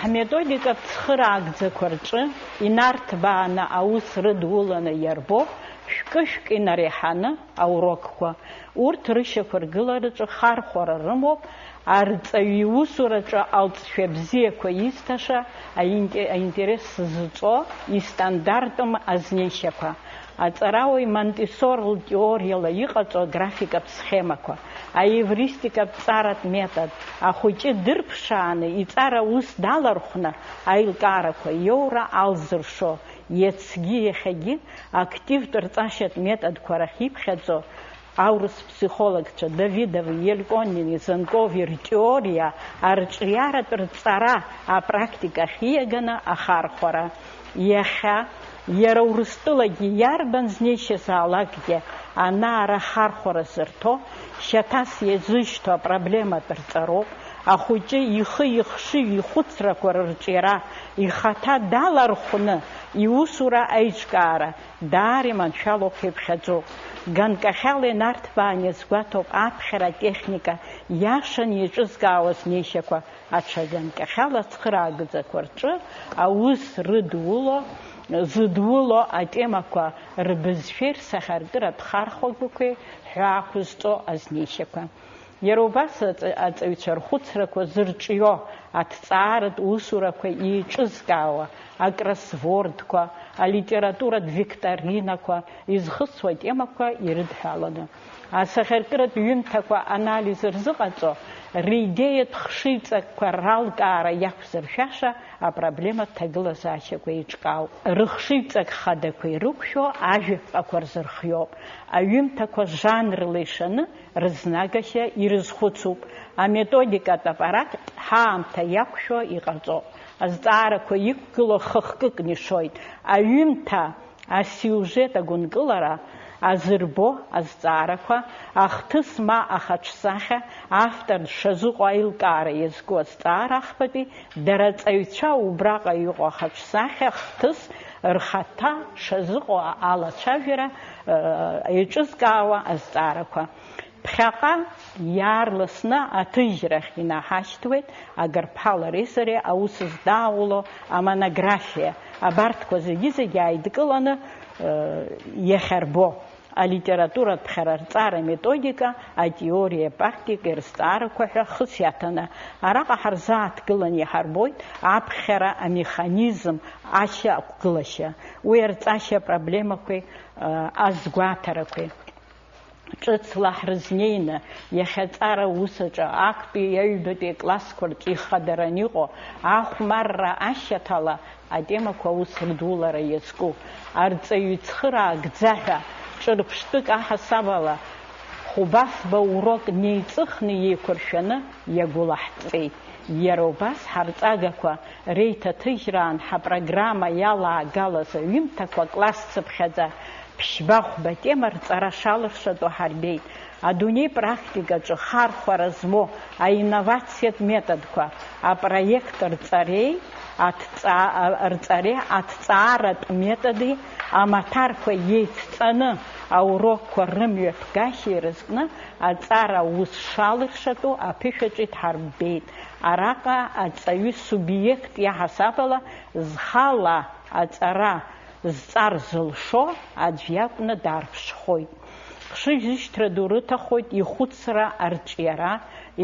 Ҳметодикатә цхыраагӡақәа рҿы инарҭбааны аус рыдуланы иарбоуп шәкы-шәкы инареиҳаны аурокқәа. Урҭ рышьақәыргылараҿы хархәара рымоуп арҵаҩы иусураҿы алҵшәа бзиақәа изҭаша, аинте-, аинтерес зҵо, истандартым азнеишьақәа. Аҵарауаҩ Монтисор лтеориала иҟаҵо аграфикатә схемақәа, аевристикатә ҵаратә метод, ахәыҷы дырԥшааны иҵара ус далархәны аилкаарақәа иоура алзыршо, иацгьы иахьагьы активтә рҵашьатә методқәа рахь иԥхьаӡо аурыс ԥсихологцәа Давидови, Ельконини, Занкови ртеориа арҿиаратә рҵара апрактика ахь ииаганы ахархәара. Иахьа, иара Урыстәылагьы иарбан знеишьазаалакгьы ана-ара ахархәара зырҭо, шьаҭас иазышьҭоу апроблематә рҵароуп, ахәыҷы ихы-ихшыҩ ихәыцрақәа рырҿиара ихаҭа далархәны иусура аиҿкаара даара иманшәалоуп ҳәа иԥхьаӡоуп. Ганкахьала инарҭбаан иазгәаҭоуп аԥхьара атехника иашан иаҿызкаауаз неишьақәа аҽа ганкахьала ацхыраагӡақәа рҿы аус рыдуло, зыдуло атемақәа рбызшәеи рсахьаркыратә хархәагақәеи ҳәаақәызҵо азнеишьақәа. Иара убас аҵ-, аҵаҩцәа рхәыцрақәа зырҿио, аҭҵааратә усурақәа еиҿызкаауа, акроссвордқәа, алитературатә викторинақәа, изхысуа атемақәа ирыдҳәаланы. Асахьаркыратә ҩымҭақәа анализ рзыҟаҵо, Ридеиатә хшыҩҵакқәа ралкаара иақәзыршәаша апроблематә ҭагылазаашьақәа еиҿкаауп. Рыхшыҩҵак хадақәа ирықәшәо ажәаԥҟақәа рзырхиоуп. Аҩымҭақәа жанрла ишаны рызнагашьа ирызхәыцуп. Аметодикатә аппарат ҳаамҭа иақәшәо иҟаҵоуп. Азҵаарақәа иқәгылоу хыхкыкны ишоит. Аҩымҭа, асиужет агәынкылара азырбо азҵаарақәа, ахҭыс ма ахаҿсахьа, автор дшазыҟоу аилкаара иазку азҵаара ахԥатәи, дара аҵаҩцәа убраҟа иҟоу ахаҿсахьа, хҭыс рхаҭа шазыҟоу алацәажәара, э, еиҿызкаауа азҵаарақәа. Ԥхьаҟа иаарласны аҭыжьрахь инаҳашьҭуеит Агырԥҳа лареи сареи аус здаауло амонографиа. Абарҭқәа зегьы-зегьы ааидкыланы, э, иахьарбо алитературатә ԥхьара рҵара методика, атеориеи апрактикеи рызҵаарақәа ҳәа хыс иаҭаны, араҟа ҳарзааҭгыланы иҳарбоит аԥхьара амеханизм ашьақәгылашьа, уи арҵашьа апроблемақәеи, э, азгәаҭарақәеи. Ҿыцла ҳрызнеины, иахьа аҵара аус аҿы актәи аҩбатәи аклассқәа рҿы ихадараны иҟоу ахәмарра ашьаҭала атемақәа аус рдулара иазку, арҵаҩы ицхыраагӡа ҳәа ҿырԥштәык аҳасабала хәба-фба урок неиҵыхны еиқәыршәаны иагәылаҳҵеит. Иара убас ҳарҵагақәа реиҭаҭыжьраан ҳапрограмма иалаагалаз аҩымҭақәа класс цыԥхьаӡа ԥшьба-хәба тема рҵара шалыршатәу ҳарбеит. Адунеи практикаҿы хархәара змоу аинновациатә методқәа апроект рҵареи аҭҵаа-, рҵареи аҭҵааратә методи амаҭарқәа еицҵаны аурокқәа рымҩаԥгашьа ирызкны аҵара аус шалыршатәу аԥышәаҿы идҳарбеит. Араҟа аҵаҩы субиект иаҳасабала зхала аҵара зҵар зылшо аӡә иакәны даарԥшхоит. Хшыҩзышьҭра ду рыҭахоит ихәыцра арҿиара,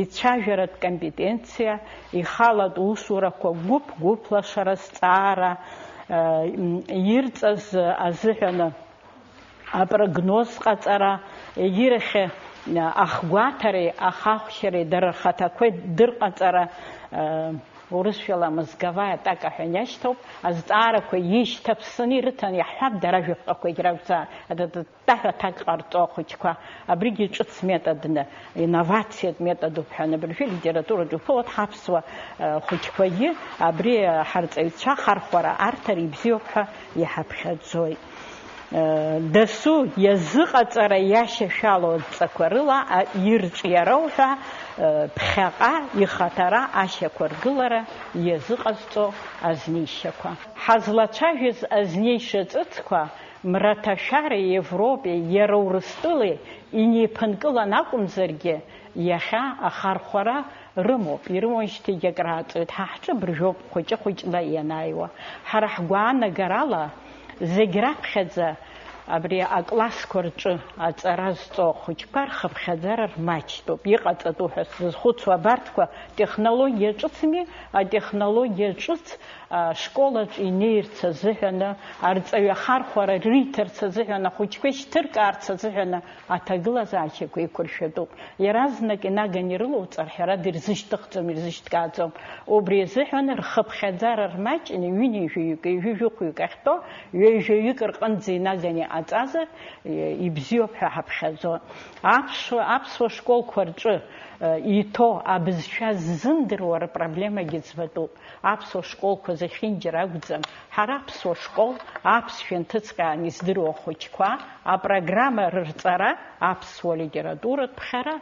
ицәажәаратә компетенциа, ихалатә усурақәа гәыԥ-гәыԥла шараз-ҵаара, э, м, ирҵаз азыҳәаны апрогноз ҟаҵара, егьирахь, э, ахгәаҭареи ахахәшьареи дара рхаҭақәеи дырҟаҵара, э, урысшәала мозговая атака ҳәа иашьҭоуп, азҵаарақәа ишьҭаԥсаны ирыҭаны иаҳҳәап, дара жәаԥҟақәагь ракәзаап, аттаҳәа аҭак ҟарҵо ахәыҷқәа, абригьы ҿыц методны, инновациатә методуп ҳәа, абыржәы литератураҿы уԥылоит, ҳаԥсуа, э, хәыҷқәагьы абри, э, ҳарҵаҩцәа хархәара арҭар ибзиоуп ҳәа иҳаԥхьаӡоит. Э, дасу иазыҟаҵара иашьашәалоу адҵақәа рыла, а, ирҿиароу ҳәа, э, ԥхьаҟа ихаҭара ашьақәыргылара иазыҟазҵо азнеишьақәа. Ҳазлацәажәаз азнеишьа ҵыцқәа Мраҭашәареи Европеи иара Урыстәылеи инеиԥынкылан акәымзаргьы, иахьа ахархәара рымоуп, ирымоижьҭеигьы акрааҵуеит, ҳа ҳҿы быржәоуп хәыҷы-хәыҷла ианааиуа. Ҳара ҳгәаанагарала, зегь раԥхьаӡа абри аклассқәа рҿы аҵара зҵо ахәыҷқәа рхыԥхьаӡара рмаҷтәуп. Иҟаҵатәу ҳәа сзызхәыцуа абарҭқәа технологиа ҿыцми, атехнологиа ҿыц ашколаҿ инеирц азыҳәаны, арҵаҩы ахархәара риҭарц азыҳәан, ахәыҷқәа ишьҭыркаарц азыҳәаны аҭагылазаашьақәа еиқәыршәатәуп. Иаразнак инаганы ирылоуҵар, ҳәарада, ирзышьҭыхӡом, ирзышьҭкааӡом. Убри азыҳәан рхыԥхьаӡара рмаҷны, ҩынҩажәаҩык, ҩажәи жәохәҩык ахьтәоу, ҩажәаҩык рҟынӡа инаганы иҟаҵазар, ибзиоуп ҳәа ҳаԥхьаӡон. Аԥсуа, аԥсуа школқәа рҿы, э, иҭоу абызшәа ззымдыруа рпроблемагьы ӡбатәуп. Аԥсуа школқәа зехьынџьара акәӡам, ҳара аԥсуа школ аԥсшәа нҭыҵҟьаан издыруа ахәыҷқәа апрограмма рырҵара, аԥсуа литературатә ԥхьара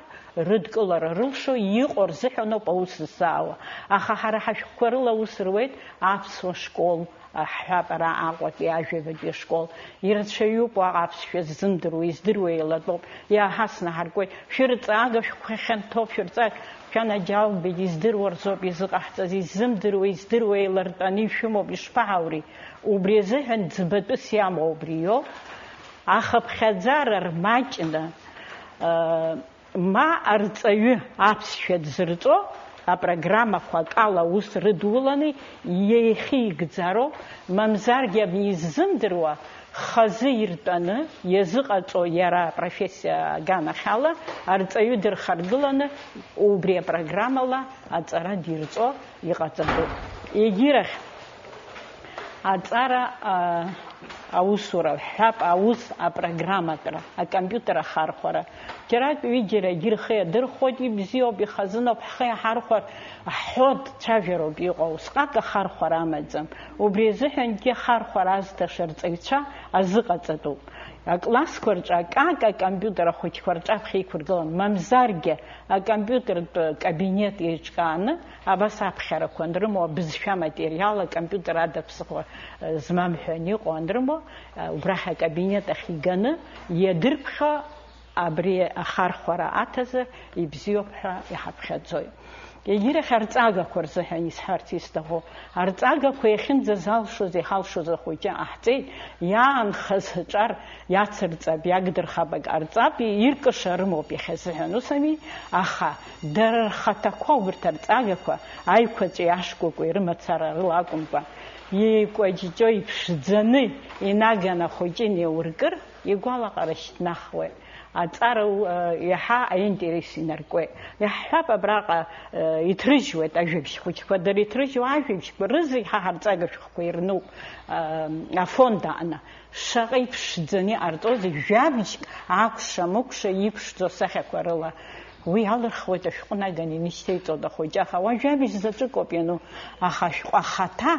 рыдкылара рылшо иҟоу рзыҳәаноуп аус ззаауа. Аха ҳара ҳашәҟәқәа рыла аус руеит аԥсуа школ, ҳҳәап, ара Аҟәатәи ажәабатәи ашкол. Ирацәаҩуп уаҟа аԥсшәа ззымдыруа, издыруа еилатәоуп. Иаҳаснаҳаркуеит. Шәырҵага шәҟәқәа хьанҭоуп, шәырҵага. Шәанаџьалбеит, издыруа рзоуп изыҟаҳҵаз, иззымдыруа, издыруа еилартәаны ишәымоуп, ишԥаҳаури? Убри азыҳәан ӡбатәыс иамоу убри иоуп. Ахыԥхьаӡара рмаҷны, э, ма арҵаҩы аԥсшәа дзырҵо апрограммақәа акала аус рыдуланы иеихигӡароуп, мамзаргьы абни иззымдыруа Хазы иртәаны иазыҟаҵо иара апрофессиа аганахьала арҵаҩы дырхаргыланы убри апрограммала аҵара дирҵо иҟаҵатәуп. Егьирахь аҵара, а, аусура, ҳҳәап, аус апрограмматәра, акомпиутер ахархәара. Џьарак ҩыџьарагьы рхы иадырхәоит, ибзиоуп, ихазыноуп, ҳхы иаҳархәар, ҳҳәо дцәажәароуп иҟоу, усҟак ахархәара амаӡам. Убри азыҳәангьы ахархәара азҭаша рҵаҩцәа азыҟаҵатәуп. Аклассқәа рҿы акака акомпиутер ахәыҷқәа рҿаԥхьа иқәыргылан, мамзаргьы акомпиутертә кабинет еиҿкааны, абас аԥхьарақәа анрымоу, абызшәа аматериал акомпиутер ада ԥсыхәа, э, змам ҳәа аниҟоу анрымоу, э, убрахь акабинет ахь иганы иадырԥхьо абри ахархәара аҭазар ибзиоуп ҳәа иҳаԥхьаӡоит. Егьирахь арҵагақәа рзыҳәан исҳәарц исҭаху, арҵагақәа иахьынӡазалшоз, иҳалшоз ахәыҷы ҟаҳҵеит, иаанхаз аҿар иацырҵап, иагдырхап, ак ҟарҵап, иркыша рымоуп иахьазыҳәан, ус ами? Аха дара рхаҭақәа убарҭ арҵагақәа аиқәаҵәеи ашкәакәеи рымацара рыла акәымкәа, еикәаҷҷо иԥшӡаны инаганы ахәыҷы инеиуркыр, игәалаҟара шьҭнахуеит. Аҵара у-, иаҳа аинтерес инаркуеит. Иаҳҳәап, абраҟа, э, иҭрыжьуеит ажәабжь хәыҷқәа, дара иҭрыжьуа ажәабжьқәа рызегь ҳа ҳарҵага шәҟәқәа ирнуп, э, афонд аҟны. Шаҟа иԥшӡаны иҟарҵозеи, жәабжьк акәша-мыкәша иԥшӡоу асахьақәа рыла. Уи алырхуеит ашәҟәы наганы инышьҭеиҵоит ахәыҷы, аха уа жәабжь заҵәык ауп иану, аха ашәҟәы ахаҭа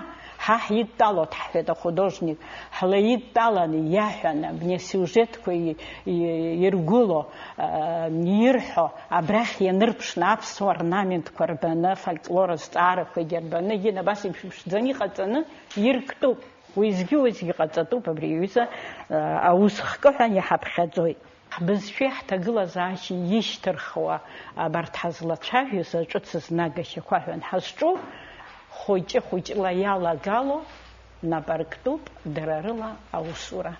ҳа ҳидтәалоит, ҳҳәеит ахудожник, ҳлаидтәаланы иаҳәаны, абни асиужетқәа и-, и-, иргәыло, а, ирҳәо, абрахь ианырԥшны аԥсуа орнаментқәа рбаны, афольклор азҵаарақәагьы рбаны, егьин абас иԥшӡаны иҟаҵаны ирктәуп. Уеизгьы-уеизгьы ҟаҵатәуп абри аҩыза, а, аус хкы ҳәа иҳаԥхьаӡоит. Ҳбызшәеи ҳҭагылазаашьеи ишьҭырхуа абарҭ ҳазлацәажәоз аҿыц знагашьақәа ҳәа анҳазҿу, хәыҷы-хәыҷла иалагало нап арктәуп дара рыла аусура.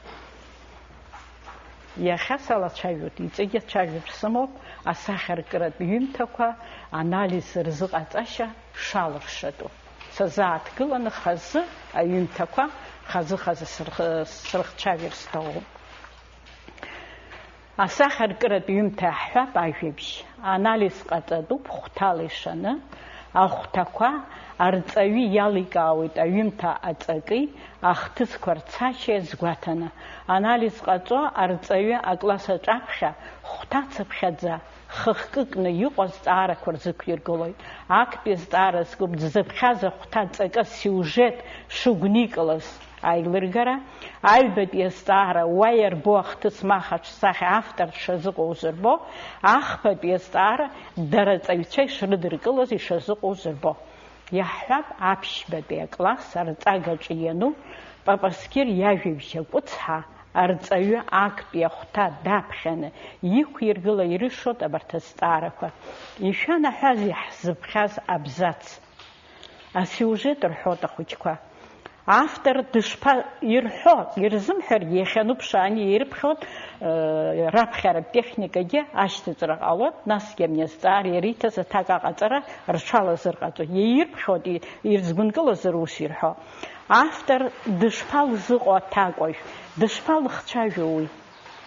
Иахьа салацәажәоит, иҵегь ацәажәатә сымоуп асахьаркыратә ҩымҭақәа анализ рзыҟаҵашьа шалыршатәу. Сазааҭгыланы хазы аҩымҭақәа хазы-хазы сырх-, срыхцәажәар сҭахуп. Асахьаркыратә ҩымҭа ҳҳәап ажәабжь. Анализ ҟаҵатәуп хәҭала ишаны, ахәҭақәа, арҵаҩы иаликаауеит аҩымҭа аҵаки ахҭысқәа рцашьеи азгәаҭаны. Анализ ҟаҵо арҵаҩы акласс аҿаԥхьа хәҭацыԥхьаӡа хыхкыкны иҟоу азҵаарақәа рзықәиргылоит. Актәи азҵаара зкуп дзыԥхьаз ахәҭа ҵакы асиужет шыгәникылаз аилыргара, аҩбатәи азҵаара уа иарбоу ахҭыс ма ахаҿсахьа автор дшазыҟоу узырбо, ахԥатәи азҵаара дара аҵаҩцәа ишрыдыркылаз ишазыҟоу узырбо. Иаҳҳәап, аԥшьбатәи акласс арҵагаҿы иану Папасқьыр иажәабжь акәыцҳа, арҵаҩы актәи ахәҭа даԥхьаны иқәиргыла ирышоит абарҭ азҵаарақәа. Ишәанаҳәазеи ҳзыԥхьаз абзац? Асиужет рҳәоит ахәыҷқәа. Автор дышԥа-, ирҳәо, ирзымҳәаргьы иахьану ԥшааны ирыԥхьоит, э, раԥхьаратә техникагьы ашьҭаҵара ҟалоит, насгьы абни азҵаара ириҭаз аҭак аҟаҵара рҽалазырҟаҵоит. Иаирԥхьоит, и-, ирзгәынкылазар ус ирҳәо. Автор дышԥалзыҟоу аҭакәажә, дышԥалыхцәажәо уи?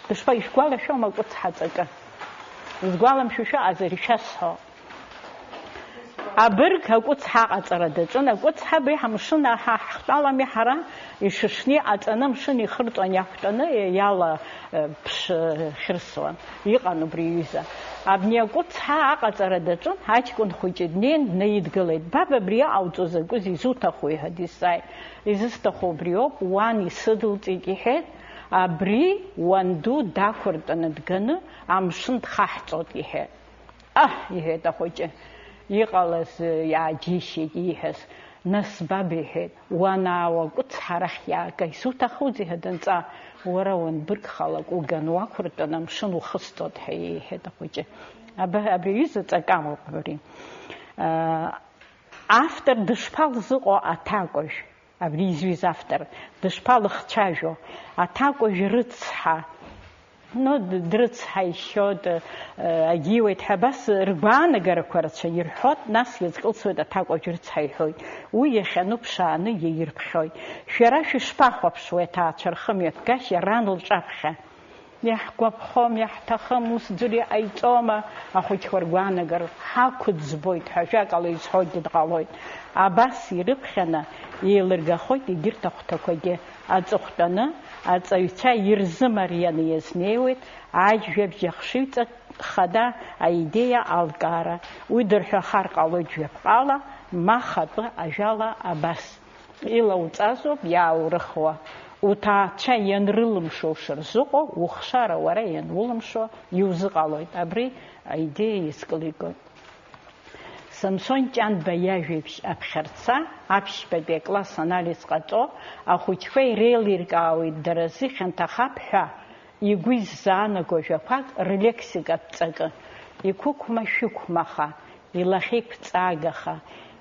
Дышԥа-, ишәгәалашәома акәыцҳа аҵакы? Згәаламшәо шәыҟазар ишәасҳәо. Абырг акәыцҳа аҟаҵара даҿын, акәыцҳа абри ҳамшын аҳа ҳхтәалами ҳара, ишышны иҟаҵаны амшын ихырҵәан иақәтәаны иала, э, ԥш-, э, хьырсуан. Иҟан убри иҩыза. Абни акәыцҳа аҟаҵара даҿын, аҷкәын хәыҷы днеин днаидгылеит. Баб, абри иҟауҵо закәызеи, изуҭаху ҳәа дизҵааит. Изысҭаху убриоуп, уан исыдылҵеит, иҳәеит, абри уанду дақәыртәаны дганы амшын дхаҳҵоит, иҳәеит. Аҳ, иҳәеит ахәыҷы, иҟалаз, э, иааџьеишьеит ииҳәаз. Нас баб иҳәеит, уанаауа акәыцҳа арахь иаага, исуҭахузеи ҳәа данҵаа, уара уанбыргхалак уган уақәыртәаны амшын ухысҵоит ҳәа иҳәеит ахәыҷы. Аб-, абри аҩыза ҵакы амоуп абри. Э, автор дышԥалзыҟоу аҭакәажә? Абри изҩыз автор дышԥалыхцәажәо, аҭакәажә рыцҳа, Ну, д-, дрыцҳаишьоит, э, агьиуеит ҳәа абас ргәаанагарақәа рацәа ирҳәоит, нас иазкылсуеит аҭакәажә рыцҳа иҳәоит. Уи иахьану ԥшааны иаирԥхьоит. Шәара шәышԥахәаԥшуеи аҭаацәа рхымҩаԥгашьа ран лҿаԥхьа? Иаҳгәаԥхом, иаҳҭахым, ус ӡәыр иҟаиҵома? Ахәыҷқәа ргәаанагара ҳақәӡбоит ҳәа ажәакала изҳәогьы дҟалоит. Абас ирыԥхьаны еилыргахоит егьырҭ ахәҭақәагьы. Аҵыхәтәаны аҵаҩцәа ирзымарианы иазнеиуеит ажәабжь ахшыҩҵак хада аидеиа алкаара. Уи дырҳәахар ҟалоит жәаԥҟала, ма хатәы ажәала абас. Илауҵазоуп иааурыхуа. Уҭаацәа ианрылымшо ушырзыҟоу, ухшара уара ианулымшо иузыҟалоит. Абри аидеиа иазкылигоит. Самсон Ҷанба иажәеиԥш аԥхьарца, аԥшьбатәи акласс анализ ҟаҵо, ахәыҷқәа иреилиркаауеит дара рзы ихьанҭахап ҳәа игәы иззаанаго жәақәак рлексикатә ҵакы. Иқәықәма-шәықәмаха, илахьеиқәҵагаха,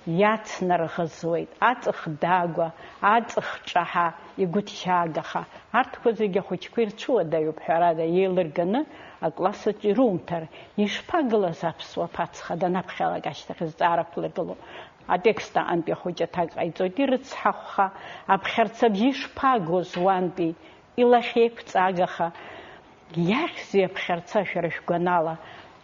иацнарӷызуеит, аҵых дагәа, аҵых ҿаҳа, игәыҭшьаагаха. Арҭқәа зегьы ахәыҷқәа ирцәуадаҩуп, ҳәарада, еилырганы аклассаҿ ирумҭар, ишԥагылаз аԥсуа ԥацха данаԥхьалак ашьҭахь зҵаарақәа лыргыло? Атекст аҟынтәи ахәыҷы аҭак ҟаиҵоит, ирыцҳахәха, аԥхьарцабжьы ишԥагоз уантәи, илахьеиқәҵагаха, иахьзеи аԥхьарца шәара шәгәанала?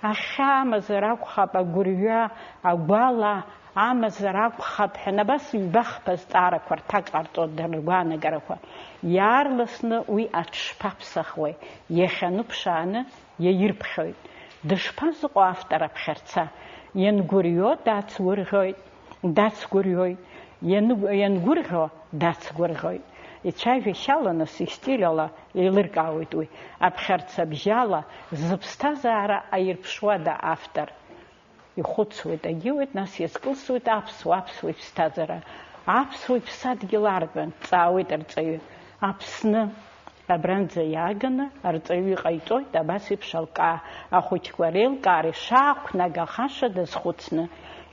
Ахьаа амазар акәхап, агәырҩа, агәала амазар акәхап ҳәа, абас ҩба-хԥа зҵаарақәа рҭак ҟарҵоит дара ргәаанагарақәа. Иаарласны уи аҽшԥаԥсахуеи, иахьаныԥшааны иаирԥхьоит. Дышԥазыҟоу автор аԥхьарца? Иангәырҩо дацгәырӷьоит, дацгәырҩоит, ианыгә-, иангәырӷьо дацгәырӷьоит. Ицәажәашьала, нас, истиль ала еилыркаауеит уи. Аԥхьарцабжьала зыԥсҭазаара аирԥшуада автор? Ихәыцуеит, агьиуеит, нас иазкылсуеит аԥсуа, аԥсуа иԥсҭазаара. Аԥсуа иԥсадгьыл арбан? Дҵаауеит арҵаҩы. Аԥсны. Абранӡа иааганы арҵаҩы иҟаиҵоит абас еиԥш алкаа, ахәыҷқәа реилкаара ишаақәнагахаша дазхәыцны.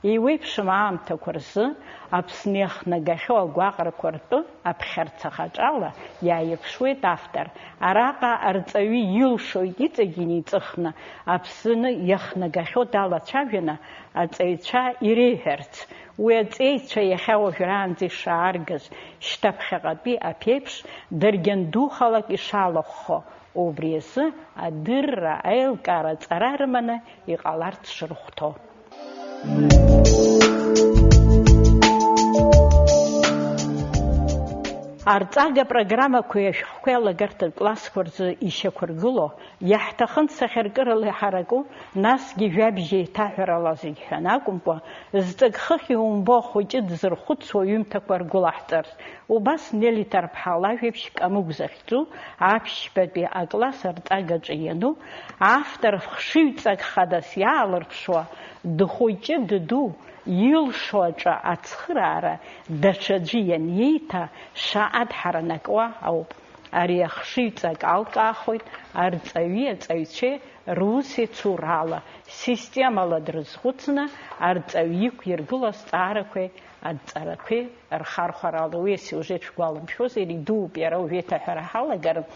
Еиуеиԥшым аамҭақәа рзы Аԥсны иахнагахьоу агәаҟрақәа ртәы аԥхьарца хаҿала иааирԥшуеит автор. Араҟа арҵаҩы илшоит иҵегь инеиҵыхны Аԥсны иахнагахьоу далацәажәаны аҵаҩцәа иреиҳәарц, уи аҵеицәа иахьа уажәраанӡа ишааргаз, шьҭа ԥхьаҟатәи аԥеиԥш, даргьы андухалак ишалахәхо, убри азы адырра, аилкаара аҵара рыманы иҟаларц шырхәҭоу. Арҵага программақәеи ашәҟәқәеи алагарҭатә классқәа рзы ишьақәыргылоу, иаҳҭахын сахьаркырала иҳараку, насгьы жәабжь еиҭаҳәарала зегь ҳәан акәымкәа, зҵак хыхь иумбо ахәыҷы дзырхәыцуа ҩымҭақәа ргәылаҳҵарц. Убас Нели Ҭарԥҳа лажәабжь Камыгә захьӡу аԥшьбатәи акласс арҵагаҿы иану, автор хшыҩҵак хадас иаалырԥшуа, дхәыҷы дыду илшо аҿы ацхыраара даҽаӡәы ианиеиҭа шаҟа дҳаранакуа ауп. Ари ахшыҩҵак алкаахоит арҵаҩи аҵаҩцәеи рус еицурала, системала дрызхәыцны, арҵаҩ иқәиргыло азҵаарақәеи адҵарақәеи рхархәарала. Уи асиужет шәгәаламшәозар, идууп, иара уажә еиҭаҳәара ҳалагарым,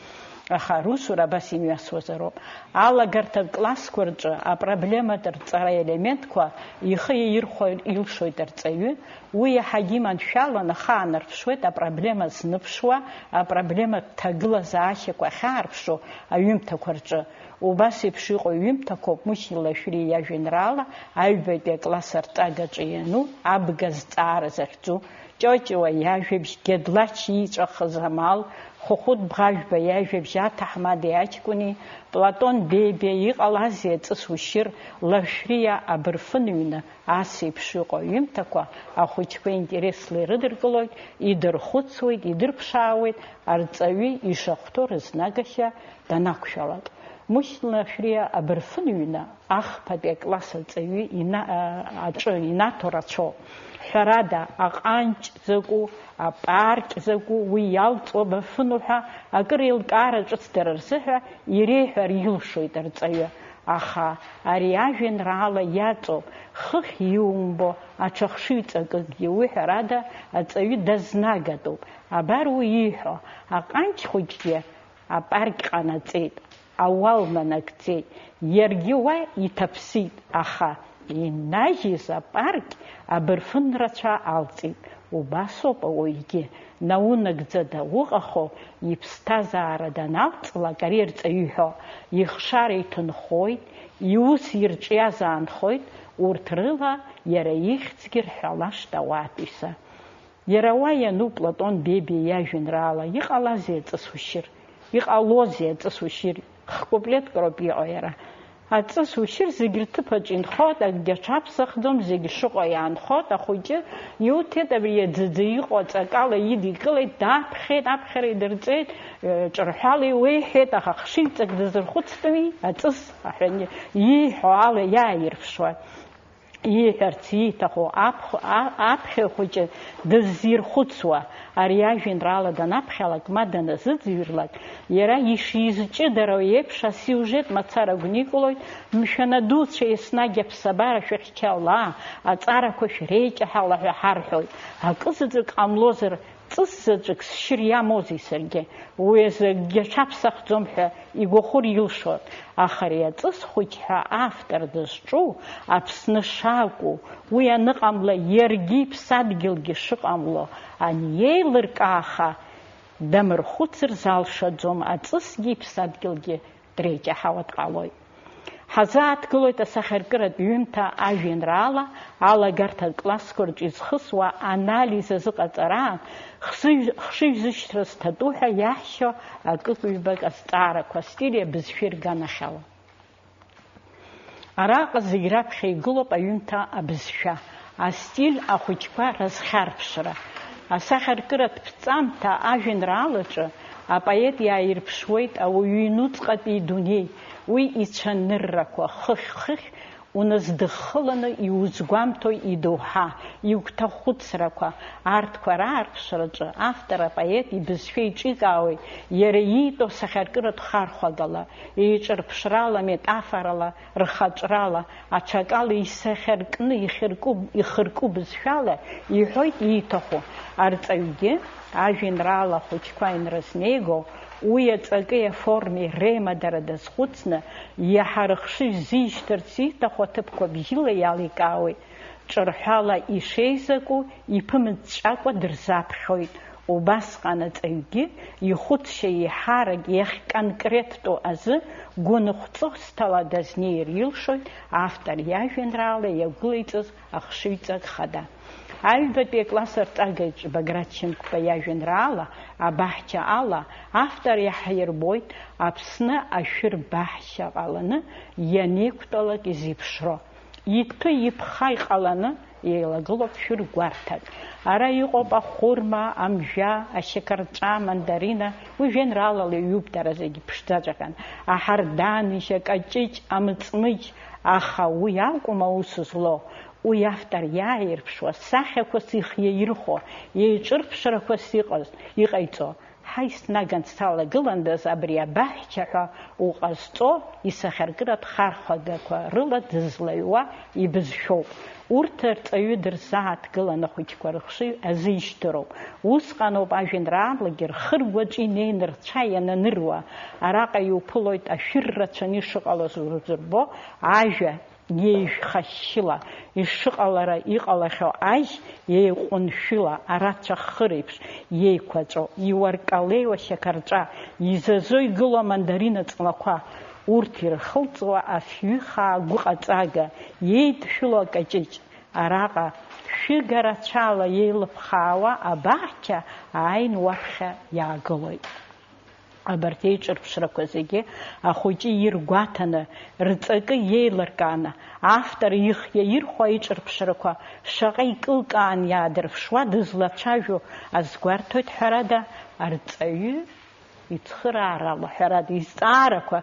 аха русура абас имҩасуазароуп. Алагарҭатә классқәа рҿы апроблематә рҵара елементқәа ихы иаирхәо илшоит арҵаҩы, уи иаҳагьы иманшәалан ахы аанарԥшуеит апроблема зныԥшуа, апроблематә ҭагылазаашьақәа ахьаарԥшу аҩымҭақәа рҿы. Убас еиԥш иҟоу ҩымҭақәоуп Мушьни Лашәриа иажәеинраала аҩбатәи акласс арҵагаҿы иану абга зҵаара захьӡу, Ҷоҷуа иажәабжь, Гьедлач ииҵәахыз амал, Хәыхәыт Бӷажәба иажәабжь, Аҭаҳмадеи аҷкәыни, Платон Бебиа, Иҟалазеи аҵыс ушьыр, Лашәриа абырфын ҩны, ас еиԥш иҟоу аҩымҭақәа ахәыҷқәа интересла ирыдыркылоит, идырхәыцуеит, идырԥшаауеит, арҵаҩы ишахәҭоу рызнагахьа данақәшәалак. Мушьни Лашәриа абырфын ҩны ахԥатәи акласс аҵаҩы ина-, а, аҿы инаҭо рацәоуп. Ҳәарада, аҟанҷ закәу, апарк закәу, уи иалҵуа бафыну ҳәа акыр еилкаара ҿыц дара рзыҳәа иреиҳәар илшоит арҵаҩы. Аха ари ажәеинраала иаҵоуп, хыхь иумбо аҽа хшыҩҵакыкгьы, уи ҳәарада аҵаҩы дазнагатәуп. Абар уи ииҳәо, аҟанҷ хәыҷгьы апарк ҟанаҵеит. ауал нанагӡеит. Иаргьы уа иҭаԥсит, аха иннажьыз апарк абырфын рацәа алҵит. Убасоуп ауаҩгьы, наунагӡа дауҟахо, иԥсҭазаара даналҵлак, ари арҵаҩы иҳәо, ихшара иҭынхоит, иус ирҿиаз аанхоит, урҭ рыла иара ихьӡгьы рҳәалашт ауаатәыҩса. Иара уа иану Платон Бебиа иажәеинраала иҟалазеи аҵыс ушьыр? Иҟалозеи аҵыс ушьыр? Хкуплетк роуп иҟоу иара. Аҵыс ушьыр зегь рҭыԥаҿ инхоит, акгьы аҽаԥсахӡом, зегь шыҟоу иаанхоит, ахәыҷы иуҭеит, абри аӡыӡа иҟоу аҵакала идикылеит, даԥхьеит, аԥхьара идырҵеит, ҿырҳәала иуеиҳәеит, аха хшыҩҵак дазырхәыцтәуи, аҵыс аҳәаны ииҳәо ала иааирԥшуа. Ииҳәарц ииҭаху аԥх-, а-, аԥхьаҩ хәыҷы дыззирхәыцуа, ари ажәеинраала данаԥхьалак, ма даназыӡырҩлак, иара ишизҷыдароу еиԥш асиужет мацара гәникылоит, мшәан, адуцәа, еснагь аԥсабара шәыхьчала, аҵарақәа шәреиҷаҳала ҳәа ҳарҳәоит. Акы заҵәык ҟамлозар, ҵыс заҵәык сшьыр иамоузеи саргьы? Уи азы акгьы аҽаԥсахӡом ҳәа игәахәыр илшоит, аха ари аҵыс хәыҷ ҳәа автор дызҿу Аԥсны шакәу, уи аныҟамла, иаргьы иԥсадгьылгьы шыҟамло анеилыркааха, дамырхәыцыр залшаӡом аҵысгьы иԥсадгьылгьы дреиҷаҳауа дҟалоит. Ҳазааҭгылоит асахьаркыратә ҩымҭа ажәеинраала алагарҭа классқәа рҿы изхысуа анализ азыҟаҵараан, хшыҩ-, хшыҩзышьҭра зҭатәу ҳәа иаҳшьо акык-ҩбак азҵаарақәа астили абызшәеи рганахьала. Араҟа зегь раԥхьа игылоуп аҩымҭа абызшәа, астиль, ахәыҷқәа рызхьарԥшра. Асахьаркыратә ԥҵамҭа ажәеинраалаҿы апоет иааирԥшуеит ауаҩы иҩнуҵҟатәи идунеи, уи ицәаныррақәа, хыхь-хыхь уназдыххыланы иузгәамҭо идоуҳа, игәҭахәыцрақәа, арҭқәа раарԥшраҿы автор апоет ибызшәа еиҿикаауеит иара иитәу сахьаркыратә хархәагала, еиҿырԥшрала, метафорала, рхаҿрала, аҽакала исахьаркны ихьырку-, ихырку бызшәала иҳәоит ииҭаху. Арҵаҩгьы, ажәеинраала хәыҷқәа инрызнеиго, уи аҵаки аформеи реимадара дазхәыцны, иаҳа рыхшыҩ зишьҭырц ииҭаху аҭыԥқәа бжьыла иаликаауеит. Ҿырҳәала ишеизаку иԥымҵәҵәакәа дырзаԥхьоит. Убасҟан аҵаҩгьы ихәыцшьа еиҳарак иахьконкреттәу азы гәыныхәҵысҭала дазнеир илшоит автор иажәеинраала иагәылеиҵаз ахшыҩҵак хада. Аҩбатәи акласс арҵагаҿ Баграт Шьынқәба иажәеинраала абаҳча ала автор иаҳирбоит Аԥсны ашәыр баҳча ҟаланы ианеиқәтәалак изеиԥшроу. Иҭәы-иԥха иҟаланы еилагылоуп шәыр гәарҭак. Ара иҟоуп ахәырма, амжәа, ашьақарҵәа, амандарина, уи жәеинраалала иҩуп дара зегьы ԥшӡаҵәҟьан, аҳардан, ижьа, акаҷыҷ, амыҵмыџь, аха уи акәым аус злоу, уи автор иааирԥшуа, сахьақәас ихиаирхәо, еиҿырԥшрақәас иҟаз, иҟаиҵо. Ҳаи, снаган салагыландаз абри абаҳча ҳәа уҟазҵо исахьаркыратә хархәагақәа рыла дызлаҩуа ибызшәоуп. Урҭ арҵаҩы дырзааҭгылан ахәыҷқәа рыхшыҩ азишьҭыроуп. Усҟаноуп ажәеинраалагьы рхыргәаҿы инеины рцәа иананыруа. Араҟа иуԥылоит ашәыр рацәаны ишыҟалаз урзырбо ажәа, еижәхашьшьыла ишыҟалара иҟалахьоу ажь, еиҟәыншәыла арацәа хы реиԥш еиқәаҵәо, иуаркалеиуа шьақарҵәа, изазо игылоу амандарина ҵлақәа, урҭ ирхылҵуа афҩы хаа гәыҟаҵага, еидшәыло акаҷыҷ, араҟа шәыга рацәала еилыԥхаауа абаҳча ааин уаԥхьа иаагылоит. Абарҭ еиҿырԥшрақәа зегьы ахәыҷы иргәаҭаны, рҵакы иеилыркааны, автор ихы иаирхәо аиҿырԥшрақәа шаҟа икылкаан иаадырԥшуа дызлацәажәо азгәарҭоит, ҳәарада, арҵаҩы ицхыраарала, ҳәарада, изҵаарақәа,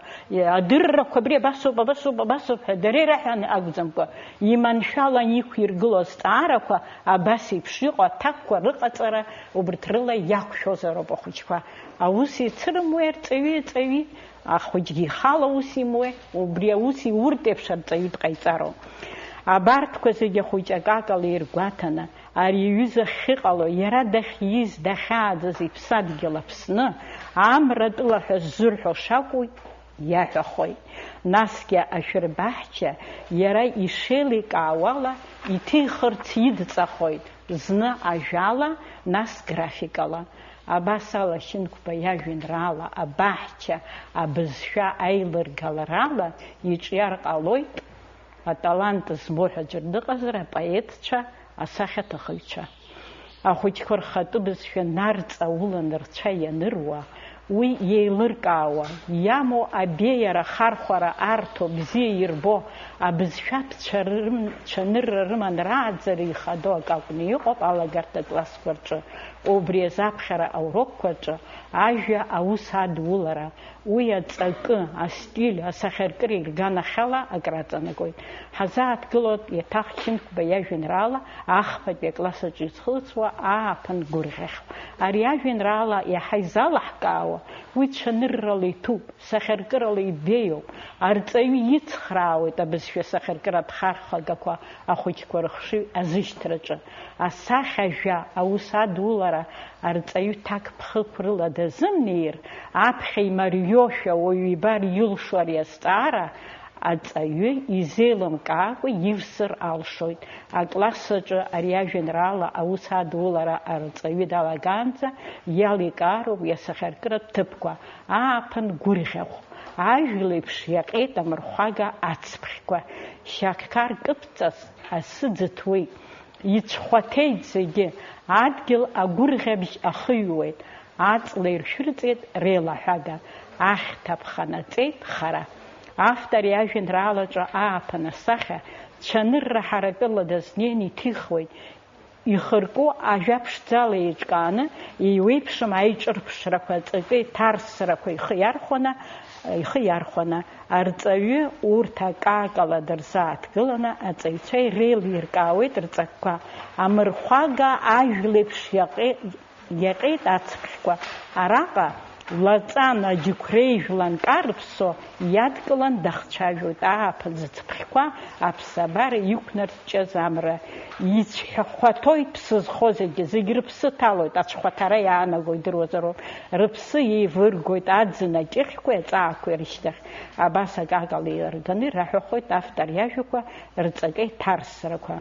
адыррақәа абри абасоуп, абасоуп, абасоуп ҳәа дара ираҳәаны акәӡамкәа, иманшәалан иқәиргыло азҵаарақәа абас еиԥш иҟоу аҭакқәа рыҟаҵара убарҭ рыла иақәшәозароуп ахәыҷқәа. Аус еицырымуеи арҵаҩи аҵаҩи, ахәыҷгьы ихала аус имуеи, убри аус иуртә еиԥш арҵаҩы дҟаиҵароуп. Абарҭқәа зегьы ахәыҷы акакала иргәаҭаны, ари аҩыза ахьыҟало, иара дахьиз, дахьааӡаз иԥсадгьыл Аԥсны, Амратәыла ҳәа ззырҳәо шакәу, иаҳәахоит. Насгьы ашәырбаҳча иара ишеиликаауала иҭихырц идҵахоит, зны ажәала, нас графикала. Абас ала Шьынқәба иажәеинраала абаҳча абызшәа аилыргаларала иҿиар ҟалоит аталант змоу ҳәа аӡәыр дыҟазар, апоетцәа, асахьаҭыхыҩцәа. Ахәыҷқәа рхатәы бызшәа нарҵаулан рцәа ианыруа, уи иеилыркаауа, иамоу абеиара, ахархәара арҭо, бзиа ирбо, абызшәаҭцәа рым-, цәанырра рыман рааӡара ихадоу акы акәны иҟоуп алагарҭа классқәа рҿы. Убри азы аԥхьара аурокқәа рҿы ажәа аус адулара, уи аҵакы, астиль, асахьаркыра ирганахьала акраҵанакуеит. Ҳазааҭгылоит еиҭах Шьынқәба иажәеинраала ахԥатәи акласс аҿы изхылҵуа ааԥын гәырӷьахь. Ари ажәеинраала иаҳа изалаҳкаауа, уи цәаныррала иҭәуп, сахьаркырала ибеиоуп, арҵаҩы ицхраауеит абызшәа сахьаркыратә хархәагақәа ахәыҷқәа рыхшыҩ азышьҭраҿы. Асахьа-жәа аус адулара арҵаҩы ҭакԥхықәрыла дазымнеир, аԥхьа имариошәа уаҩы ибар илшо ари азҵаара, аҵаҩы изеилымкаакәа ивсыр алшоит. Акласс аҿы ари ажәеинраала аус адулара арҵаҩы далагаанӡа иаликаароуп иасахьаркыратә ҭыԥқәа, ааԥын гәырӷьахә, ажәлеиԥш иаҟьеит амырхәага ацԥхьқәа, шьаққар кыдҵас асы ӡыҭуеит. Ицәхәаҭеит зегьы, адгьыл агәырӷьабжь ахыҩуеит, аҵла иршәырҵеит реилаҳәага, ахьҭа ԥханаҵеит хара. Автор иажәеинраалаҿы ааԥын асахьа цәанырра ҳаракыла дазнеин иҭихуеит, ихырку ажәа ԥшӡала еиҿкааны, еиуеиԥшым аиҿырԥшрақәа, аҵаҩтәи ҭарсрақәа ихы иархәаны, ихы иархәаны, арҵаҩы урҭ акакала дырзааҭгыланы аҵаҩцәа иреилиркаауеит рҵакқәа. Амырхәага ажәлеиԥш иаҟье-, иаҟьеит ацԥхьқәа. Араҟа лаҵан аџьықәреи жәлантәи рыԥсо иадкылан дахцәажәоит ааԥын зыцԥхьқәа аԥсабара иқәнарҷҷаз амра. Ицәхьахәаҭоит ԥсы зхо зегьы, зегь рыԥсы ҭалоит, ацәхәаҭара иаанаго идыруазароуп. Рыԥсы еивыргоит аӡын аҷыхьқәеи аҵаақәеи рышьҭахь. Абас акакала еилырганы ираҳәахоит автор иажәақәа рҵакы иҭарсрақәа.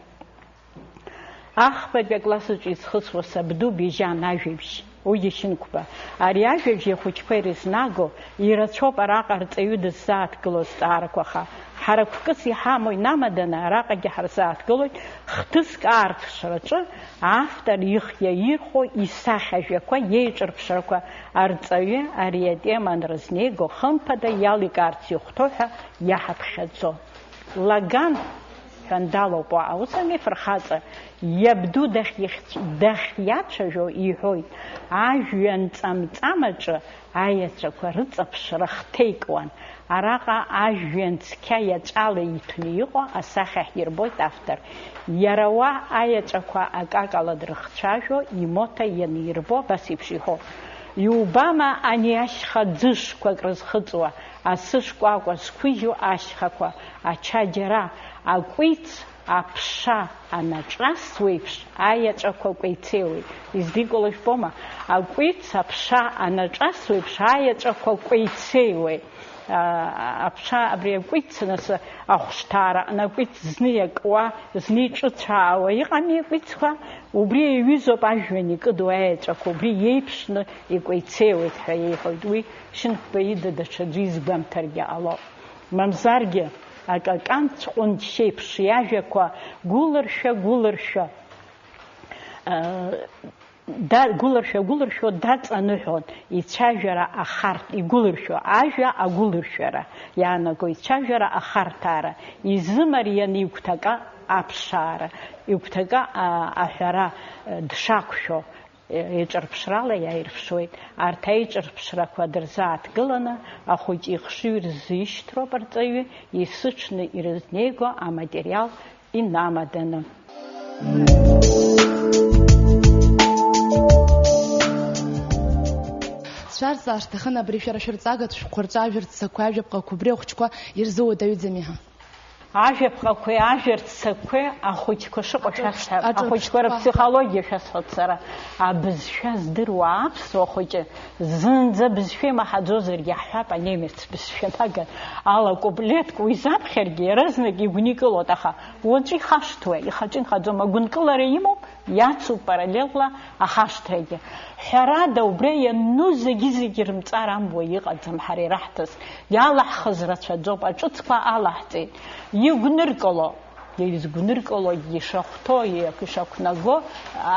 Ахԥатәи акласс аҿы изхысуа сабду Бежьан ажәабжь, уигьы Шьынқәба. Ари ажәабжь ахәыҷқәа ирызнаго, ирацәоуп араҟа арҵаҩы дыззааҭгылоу азҵаарақәа, аха ҳара қәкыс иҳамоу инамаданы араҟагьы ҳарзааҭгылоит хҭыск аарԥшраҿы автор ихы иаирхәо исахьа ажәақәа иеиҿырԥшрақәа, арҵаҩы ари атема анрызнеиго, хымԥада иаликаарц ихәҭоу ҳәа иаҳаԥхьаӡо. Лаган ҳәандалоуп уаҟа. Ус ами, фырхаҵа, иабду дахьихьц-, дахьиацәажәо иҳәоит, ажәҩан ҵамҵамаҿы аеҵәақәа рыҵаԥшра хҭеикуан. Араҟа ажәҩан цқьа иаҵәала иҭәны иҟоу асахьа ҳирбоит автор. Иара уа аеҵәақәа акакала дрыхцәажәо, имоҭа ианирбо, абас еиԥш иҳәо: "Иубама ани ашьха ӡышқәак рызхыҵуа, асы шкәакәа зқәыжьу ашьхақәа, ача џьара, акәиц аԥша анаҿасуеиԥш, аеҵәақәа кәеицеиуеит". Издикыло жәбома? Акәиц аԥша анаҿасуеиԥш, аеҵәақәа кәеицеиуеит. А, аԥша абри акәиц, нас, ахәшҭаара аҟны акәиц зны иакуа, зны иҿыцәаауа иҟами акәицқәа, убри иаҩызоуп ажәҩан икыду аеҵәақәа, убри иеиԥшны икәеицеиуеит ҳәа иеиҳәоит. Уи Шьынқәба ида даҽаӡәы изгәамҭаргьы ҟалоуп. Мамзаргьы, акаканцә ҟәынџьшьеиԥш иажәақәа гәылыршәа-гәылыршәа, а, да-, гәылыршәа-гәылыршәо даҵаныҳәон ицәажәара ахарҭ, игәылыршәо ажәа агәылыршәара иаанаго ицәажәара ахарҭәаара, изымарианы игәҭакы аԥшаара, игәҭакы, а, аҳәара, а, дшақәшәо, е-, еиҿырԥшрала иааирԥшуеит. Арҭ аиҿырԥшрақәа дырзааҭгыланы, ахәыҷы ихшыҩ рзишьҭроуп арҵаҩы, есыҽны ирызнеиго аматериал инамаданы. Сшәарҵаар сҭахын абри шәара шәырҵагатә шәҟәқәа рҿы ажәа рццақәа, ажәа ԥҟақәа убри ахәыҷқәа ирзууеит аҩыӡами ҳәа. Ажәаԥҟақәеи ажәа рццакқәеи ахәыҷқәа шыҟоу шәасҳәап, ахәыҷқәа рыԥсихологиа шәасҳәап сара. Абызшәа здыруа аԥсуа хәыҷы зынӡа бызшәа имаҳаӡозаргьы, ҳҳәап, анемец бызшәа наган ала куплетк уи заԥхьаргьы иаразнак игәникылоит, аха уаҵәы ихашҭуеит, ихаҿы инхаӡом, агәынкылара имоуп, иацуп параллелла ахашҭрагьы. Ҳәарада, убри ианну зегьы-зегьы рымҵар амуа иҟаӡам, ҳара ираҳҭаз иалаҳхыз рацәаӡоуп, аҿыцқәа алаҳҵеит. Игәныркыло, изгәныркылогьы ишахәҭоу, ишақәнаго,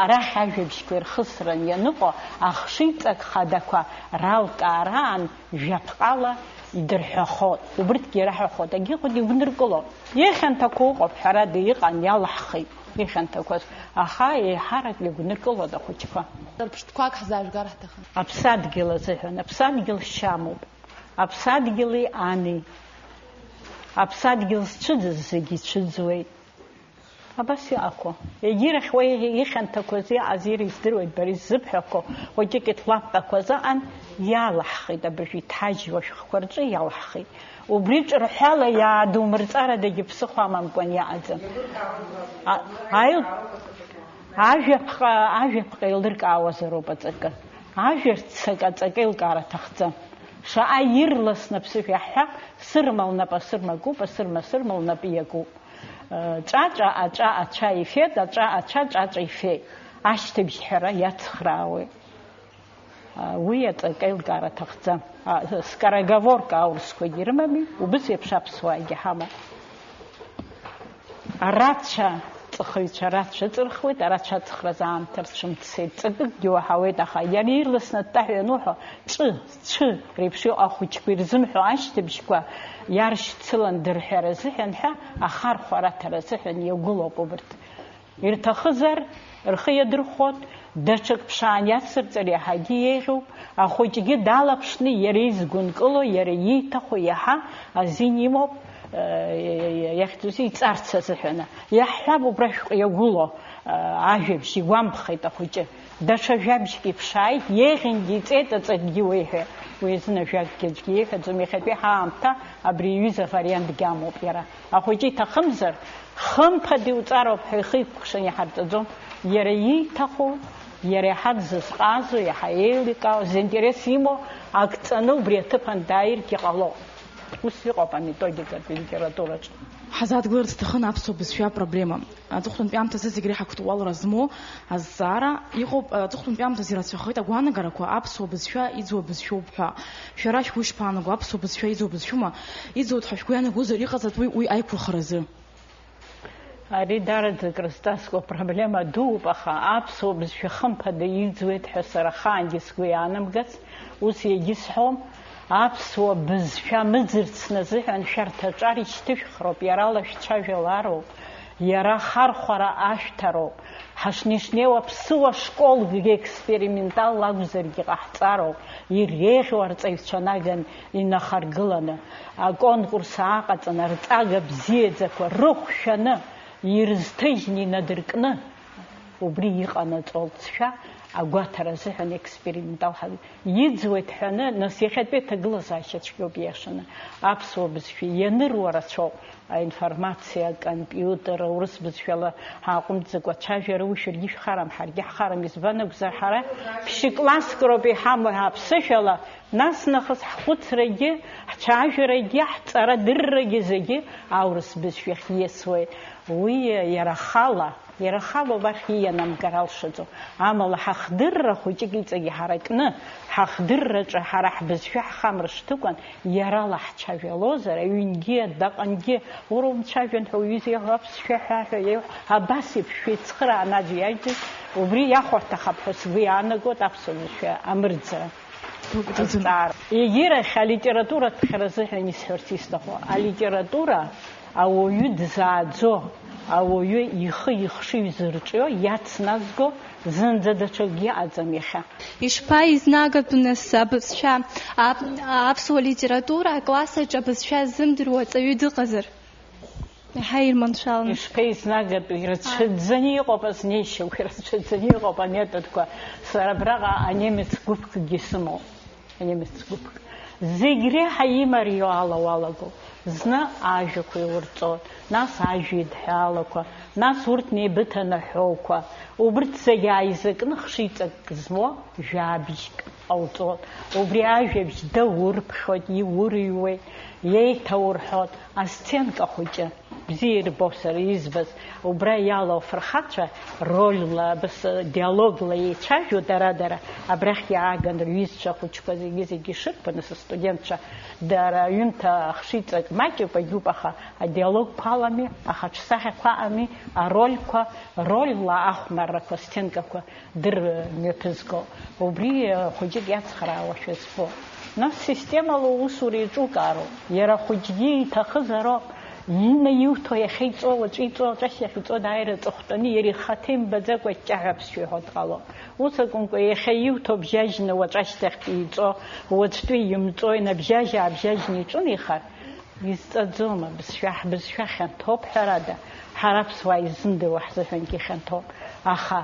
арахь ажәабжьқәа ирхысран ианыҟоу ахшыҩҵак хадақәа ралкаараан жәаԥҟала идырҳәахоит. Убырҭгьы ираҳәахоит, агьыҟоит, игәныркыло. Ихьанҭақәа ыҟоуп, ҳәарада, иҟан, иалаҳхит ихьанҭақәаз, аха еиҳарак игәныркылоит ахәыҷқәа. Рԥштәқәак ҳзаажәгар ҳҭахын. Аԥсадгьыл азыҳәан, аԥсадгьыл шьамуп, аԥсадгьыли ани, аԥсадгьыл зцәыӡыз зегьы ицәыӡуеит. Абас иҟақәоу, егьирахь уи ихьанҭақәаз иҟаз ира издыруеит, бара иззыбҳәақәо, хәыҷык иҭлапҟақәаз ыҟан, иалаҳхит, абыржәы иҭаџьуа шәҟәқәа рҿы иалаҳхит. Убри ҿырҳәала иаадумырҵарадагьы ԥсыхәа амамкәан иҟаӡам. А-, аил-, ажәаԥҟа, ажәаԥҟа еилыркаауазароуп аҵакы. Ажәа рццак аҵакы еилкаара аҭахӡам. Шаҟа ирласны аԥсышәа иаҳҳәап, сырма лнапы асырма куп, асырма асырма лнапы иакуп. Ҵәаҵәа аҵәа ацәа ифеит, аҵәа ацәа ҵәаҵәа ифеит. Ашьҭыбжь ҳәара иацхраауеит. Уи аҵакы аилкаара аҭахӡам. Скороговорка аурысқәагьы ирымами, убыс еиԥш аԥсуаагьы ҳамоуп. Арацәа, ҵыхыҩцәа арацәа ыҵырхуеит, арацәа аҵхразы аамҭа рцәымцеит, ҵакыкгьы уаҳауеит, аха иара ирласны аттаҳәа иануҳәо, ҵәы, цәы реиԥш иҟоу ахәыҷқәа ирзымҳәо ашьҭыбжьқәа иаршьцылан дырҳәара азыҳәан ҳәа, ахархәара аҭара азыҳәан иагәылоуп убырҭ. Ирҭахызар, рхы иадырхәот, даҽак ԥшаан иацырҵар иаҳагьы еиӷьуп, ахәыҷгьы далаԥшны иара изгәынкыло, иара ииҭаху иаҳа азин имоуп, э, иахьӡузеи, иҵарц азыҳәаны. Иаҳҳәап, убра шәҟәы иагәылоу, э, ажәабжь игәамԥхеит ахәыҷы. Даҽа жәабжьк иԥшааит, еиӷьынгьы иҵеит, аҵакгьы уеиҳәеит. Уи азын ажәакгьы аӡәгьы иеиҳәаӡом, иахьатәи ҳаамҭа абри иҩыза вариантгьы амоуп иара. Ахәыҷы иҭахымзар, хымԥада иуҵароуп ҳәа ихы иқәкшан иҳарҵаӡом. Иара ииҭаху, иара иаҳа дзызҟазо, иаҳа еиликаау, зинтерес имоу ак ҵаны убри аҭыԥан дааиргьы ҟалоуп. Ус иҟоуп аметодикатә литератураҿы. Ҳазааҭгыларц сҭахын аԥсуа бызшәа апроблема. Аҵыхәтәантәи аамҭазы зегь реиҳа актуалра змоу азҵаара иҟоуп, аҵыхәтәантәи аамҭазы ирацәахеит агәаанагарақәа аԥсуа бызшәа иӡуа бызшәоуп ҳәа. Шәара шәгәы ишԥаанаго, аԥсуа бызшәа иӡуа бызшәоума? Иӡуеит ҳәа шәгәы иаанагозар, иҟаҵатәуи уи аиқәырхаразы? Ари даараӡа крызҵазкуа проблема дууп, аха аԥсуа бызшәа хымԥада иӡуеит ҳәа сара ахаангьы сгәы иаанамгац, ус иагьысҳәом, аԥсуа бызшәа мыӡырцны азыҳәан шәарҭ аҿар ишьҭышәхроуп, иара лашәцәажәалароуп, иара хархәара ашәҭароуп. Ҳашнеи-шнеиуа ԥсыуа школкгьы експерименталла акәзаргьы ҟаҳҵароуп, иреиӷьу арҵаҩцәа наган инахаргыланы, аконкурс ааҟаҵаны, арҵага бзиаӡақәа рыхә шәаны, ирызҭыжьны инадыркны, убри иҟанаҵо алҵшәа агәаҭара азыҳәан експериментал ҳа-, иӡуеит ҳәаны, нас иахьатәи аҭагылазаашьа цәгьоуп ииашаны. Аԥсуа бызшәа ианыруа рацәоуп, аинформациа, акомпиутер, аурыс бызшәала ҳааҟәымҵӡакәа ацәажәара, уи шәаргьы шәхарам, ҳаргьы ҳхарам, избан акәзар, ҳара ԥшькласск роуп иҳамоу аԥсышәала, нас нахыс ҳхәыцрагьы, ҳцәажәарагьы, ҳҵарадыррагьы зегьы аурыс бызшәахь ииасуеит. Уи иара ахала, иара ахала убарҭ иианамгар алшаӡом. Амала ҳахдырра хәыҷык иҵегь иҳаракны, ҳахдырраҿы ҳара ҳбызшәа ҳхамра шҭыкәан, иарала ҳцәажәалозар, аҩынгьы, адәаҟангьы, уара умцәажәан ҳәа уҩыза иаҳәо, аԥсшәа ҳәа ҳәа иаҳәо, абас еиԥш шәеицхырааны аӡәы иажәӡоит, убри иахәарҭахап ҳәа сгәы иаанагоит аԥсуа бызшәа амырӡра. Азҵаара. Егьирахь алитературатә ԥхьара азыҳәан исҳәарц исҭаху, алитература ауаҩы дзааӡо, ауаҩы ихы-ихшыҩ зырҿио, иацназго зынӡа даҽакгьы ыҟаӡам иахьа. Ишԥаизнагатәу нас абызшәа, ап-, аԥсуа литература акласс аҿы абызшәа ззымдыруа ҵаҩы дыҟазар? Иаҳа ирманшәалан. Ишԥеизнагатәу, ирацәаӡаны иҟоуп азнеишьақәа, ирацәаӡаны иҟоуп аметодқәа. Сара абраҟа анемец гәыԥкгьы сымоуп. Анемец гәыԥк. Зегь реиҳа имариоу ала уалагоуп. Зны ажәақәа еилырҵон, нас ажәеидҳәалақәа, нас урҭ неибыҭанаҳәоуқәа. Убырҭ зегьы ааизакны хшыҩҵак змоу жәабжьк ҟауҵон. Убри ажәабжь даурԥхьоит, иурыҩуеит, иеиҭаурҳәоит. Асценка хәыҷы, бзиа ирбо сара избаз, убра иалоу афырхацәа рольла, абас диалогла еицәажәо дара-дара, абрахь иааган рҩызцәа хәыҷқәа зегьы-зегьы ишырбо, нас астудентцәа дара ҩымҭа хшыҩҵак маҷуп, агьуп, аха адиалогқәа алами, ахаҿсахьақәа ами, арольқәа, рольла ахәмаррақәа, сценкақәа дырмҩаԥызго. Убри, э, хәыҷык иацхраауашәа збо. Нас системала усура еиҿукаароуп. Иара хәыҷгьы иҭахызароуп. Инаиуҭо, иахьа иҵо, уаҵәы иҵо, уаҵәашьҭахь иҵо, дааира ҵыхәтәаны, иара ихаҭа имбаӡакәа ҷҷаҳәа аԥсшәа иҳәо дҟалоит. Ус акәымкәа, иахьа иуҭо бжьажьны уаҵәашьҭахьтәи иҵо, уаҵәтәи имҵо, инабжьажь-аабжьажьны иҿынеихар, изҵаӡом абызшәа, ҳбызшәа хьанҭоуп, ҳәарада, ҳара аԥсуаа иззымдыруа ҳзыҳәангьы хьанҭоуп. Аха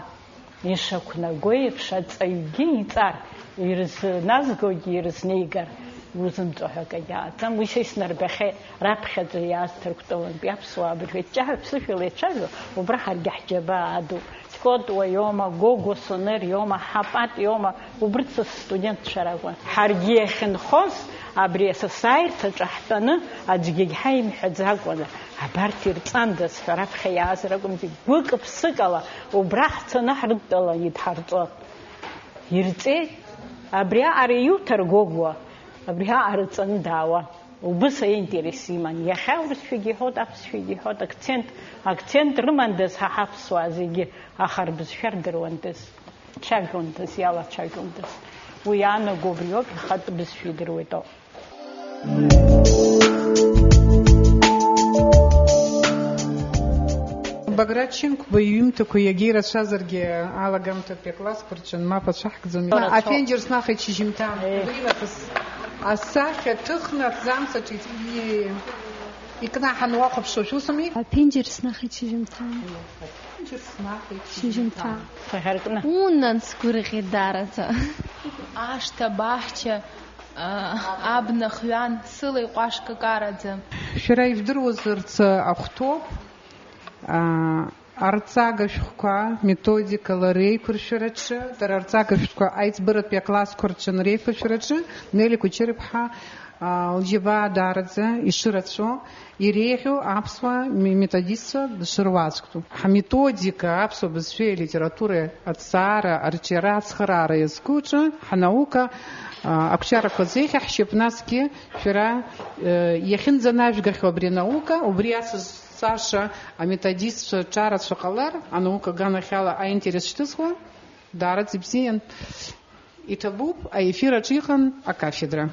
ишақәнаго еиԥш, аҵаҩгьы иҵар, ирызназгогьы ирызнеигар, иузымҵо ҳәа акагьы ҟаҵам. Уи са иснарбахьеит, раԥхьаӡа иааз Ҭырқәтәылантәи аԥсуаа абыржәы ҷҷаҳәа ԥсышәала еицәажәо, убра ҳаргьы ҳџьабаа аду. Скотуа иоума, Гогуа Сонер иоума, Ҳапат иоума, убырҭ са сстудентцәа ракәын. Ҳаргьы иахьынхоз, абри асасааирҭаҿы ҳтәаны, аӡәгьы егьҳаимҳәаӡакәа, абарҭ ирҵандаз ҳәа раԥхьа иааз ракәымзи, гәык-ԥсык ала убра ҳцаны ҳрыдтәалан идҳарҵон. Ирҵеит, абриаҟара иуҭар Гогуа, абриаҟара ҵаны даауан. Убыс аинтерес иман. Иахьа урысшәагьы иҳәоит, аԥсшәагьы иҳәоит, акцент, акцент рымандаз ҳа ҳаԥсуаа зегьы, аха рбызшәа рдыруандаз, цәажәондаз, иалацәажәондаз. Уи иаанаго убриоуп, ихатә бызшәа идыруеит ауп. Баграт Шьынқәба иҩымҭақәа иагьа ирацәазаргьы, алагамҭатәи аклассқәа рҿы мап ацәаҳкӡом. Рацәоуп. Аԥенџьыр снахеит шьыжьымҭан. Уи нахыс асахьа ҭыхны аҭӡамц аҿы и-, икнаҳан уахәаԥшуашәа усами? Аԥенџьыр снахеит шьыжьымҭан. Аԥенџьыр снахеит шьыжьымҭан. Шьыжьымҭан. Унан, сгәырӷьеит даараӡа. Ашҭа, абаҳча, а, абна хҩан, сыла иҟәашк акараӡа. Шәара ижәдыруазарц ахәҭоуп, а, арҵага шәҟәқәа методикала реиқәыршәараҿы, дара арҵага шәҟәқәа аиҵбыратәи аклассқәа рҿы реиқәыршәараҿы Нели Кәычырԥҳа, а, лџьабаа даараӡа ишырацәоу, иреиӷьу аԥсуа ме-, методистцәа дшыруаӡәку. Ҳаметодика аԥсуа бызшәеи алитературеи аҭҵаара, арҿиара, ацхыраара иазку аҿы ҳнаука, а, ақәҿиарақәа зеиӷьаҳшьап, насгьы шәара, э, иахьынӡанажәгахьоу абри анаука, убри ацызҵаша аметодистцәа ҿарацәа ҟалар, анаука аганахьала аинтерес шьҭызхуа, даараӡа ибзиан. Иҭабуп, аефир аҿы иҟан акафедра.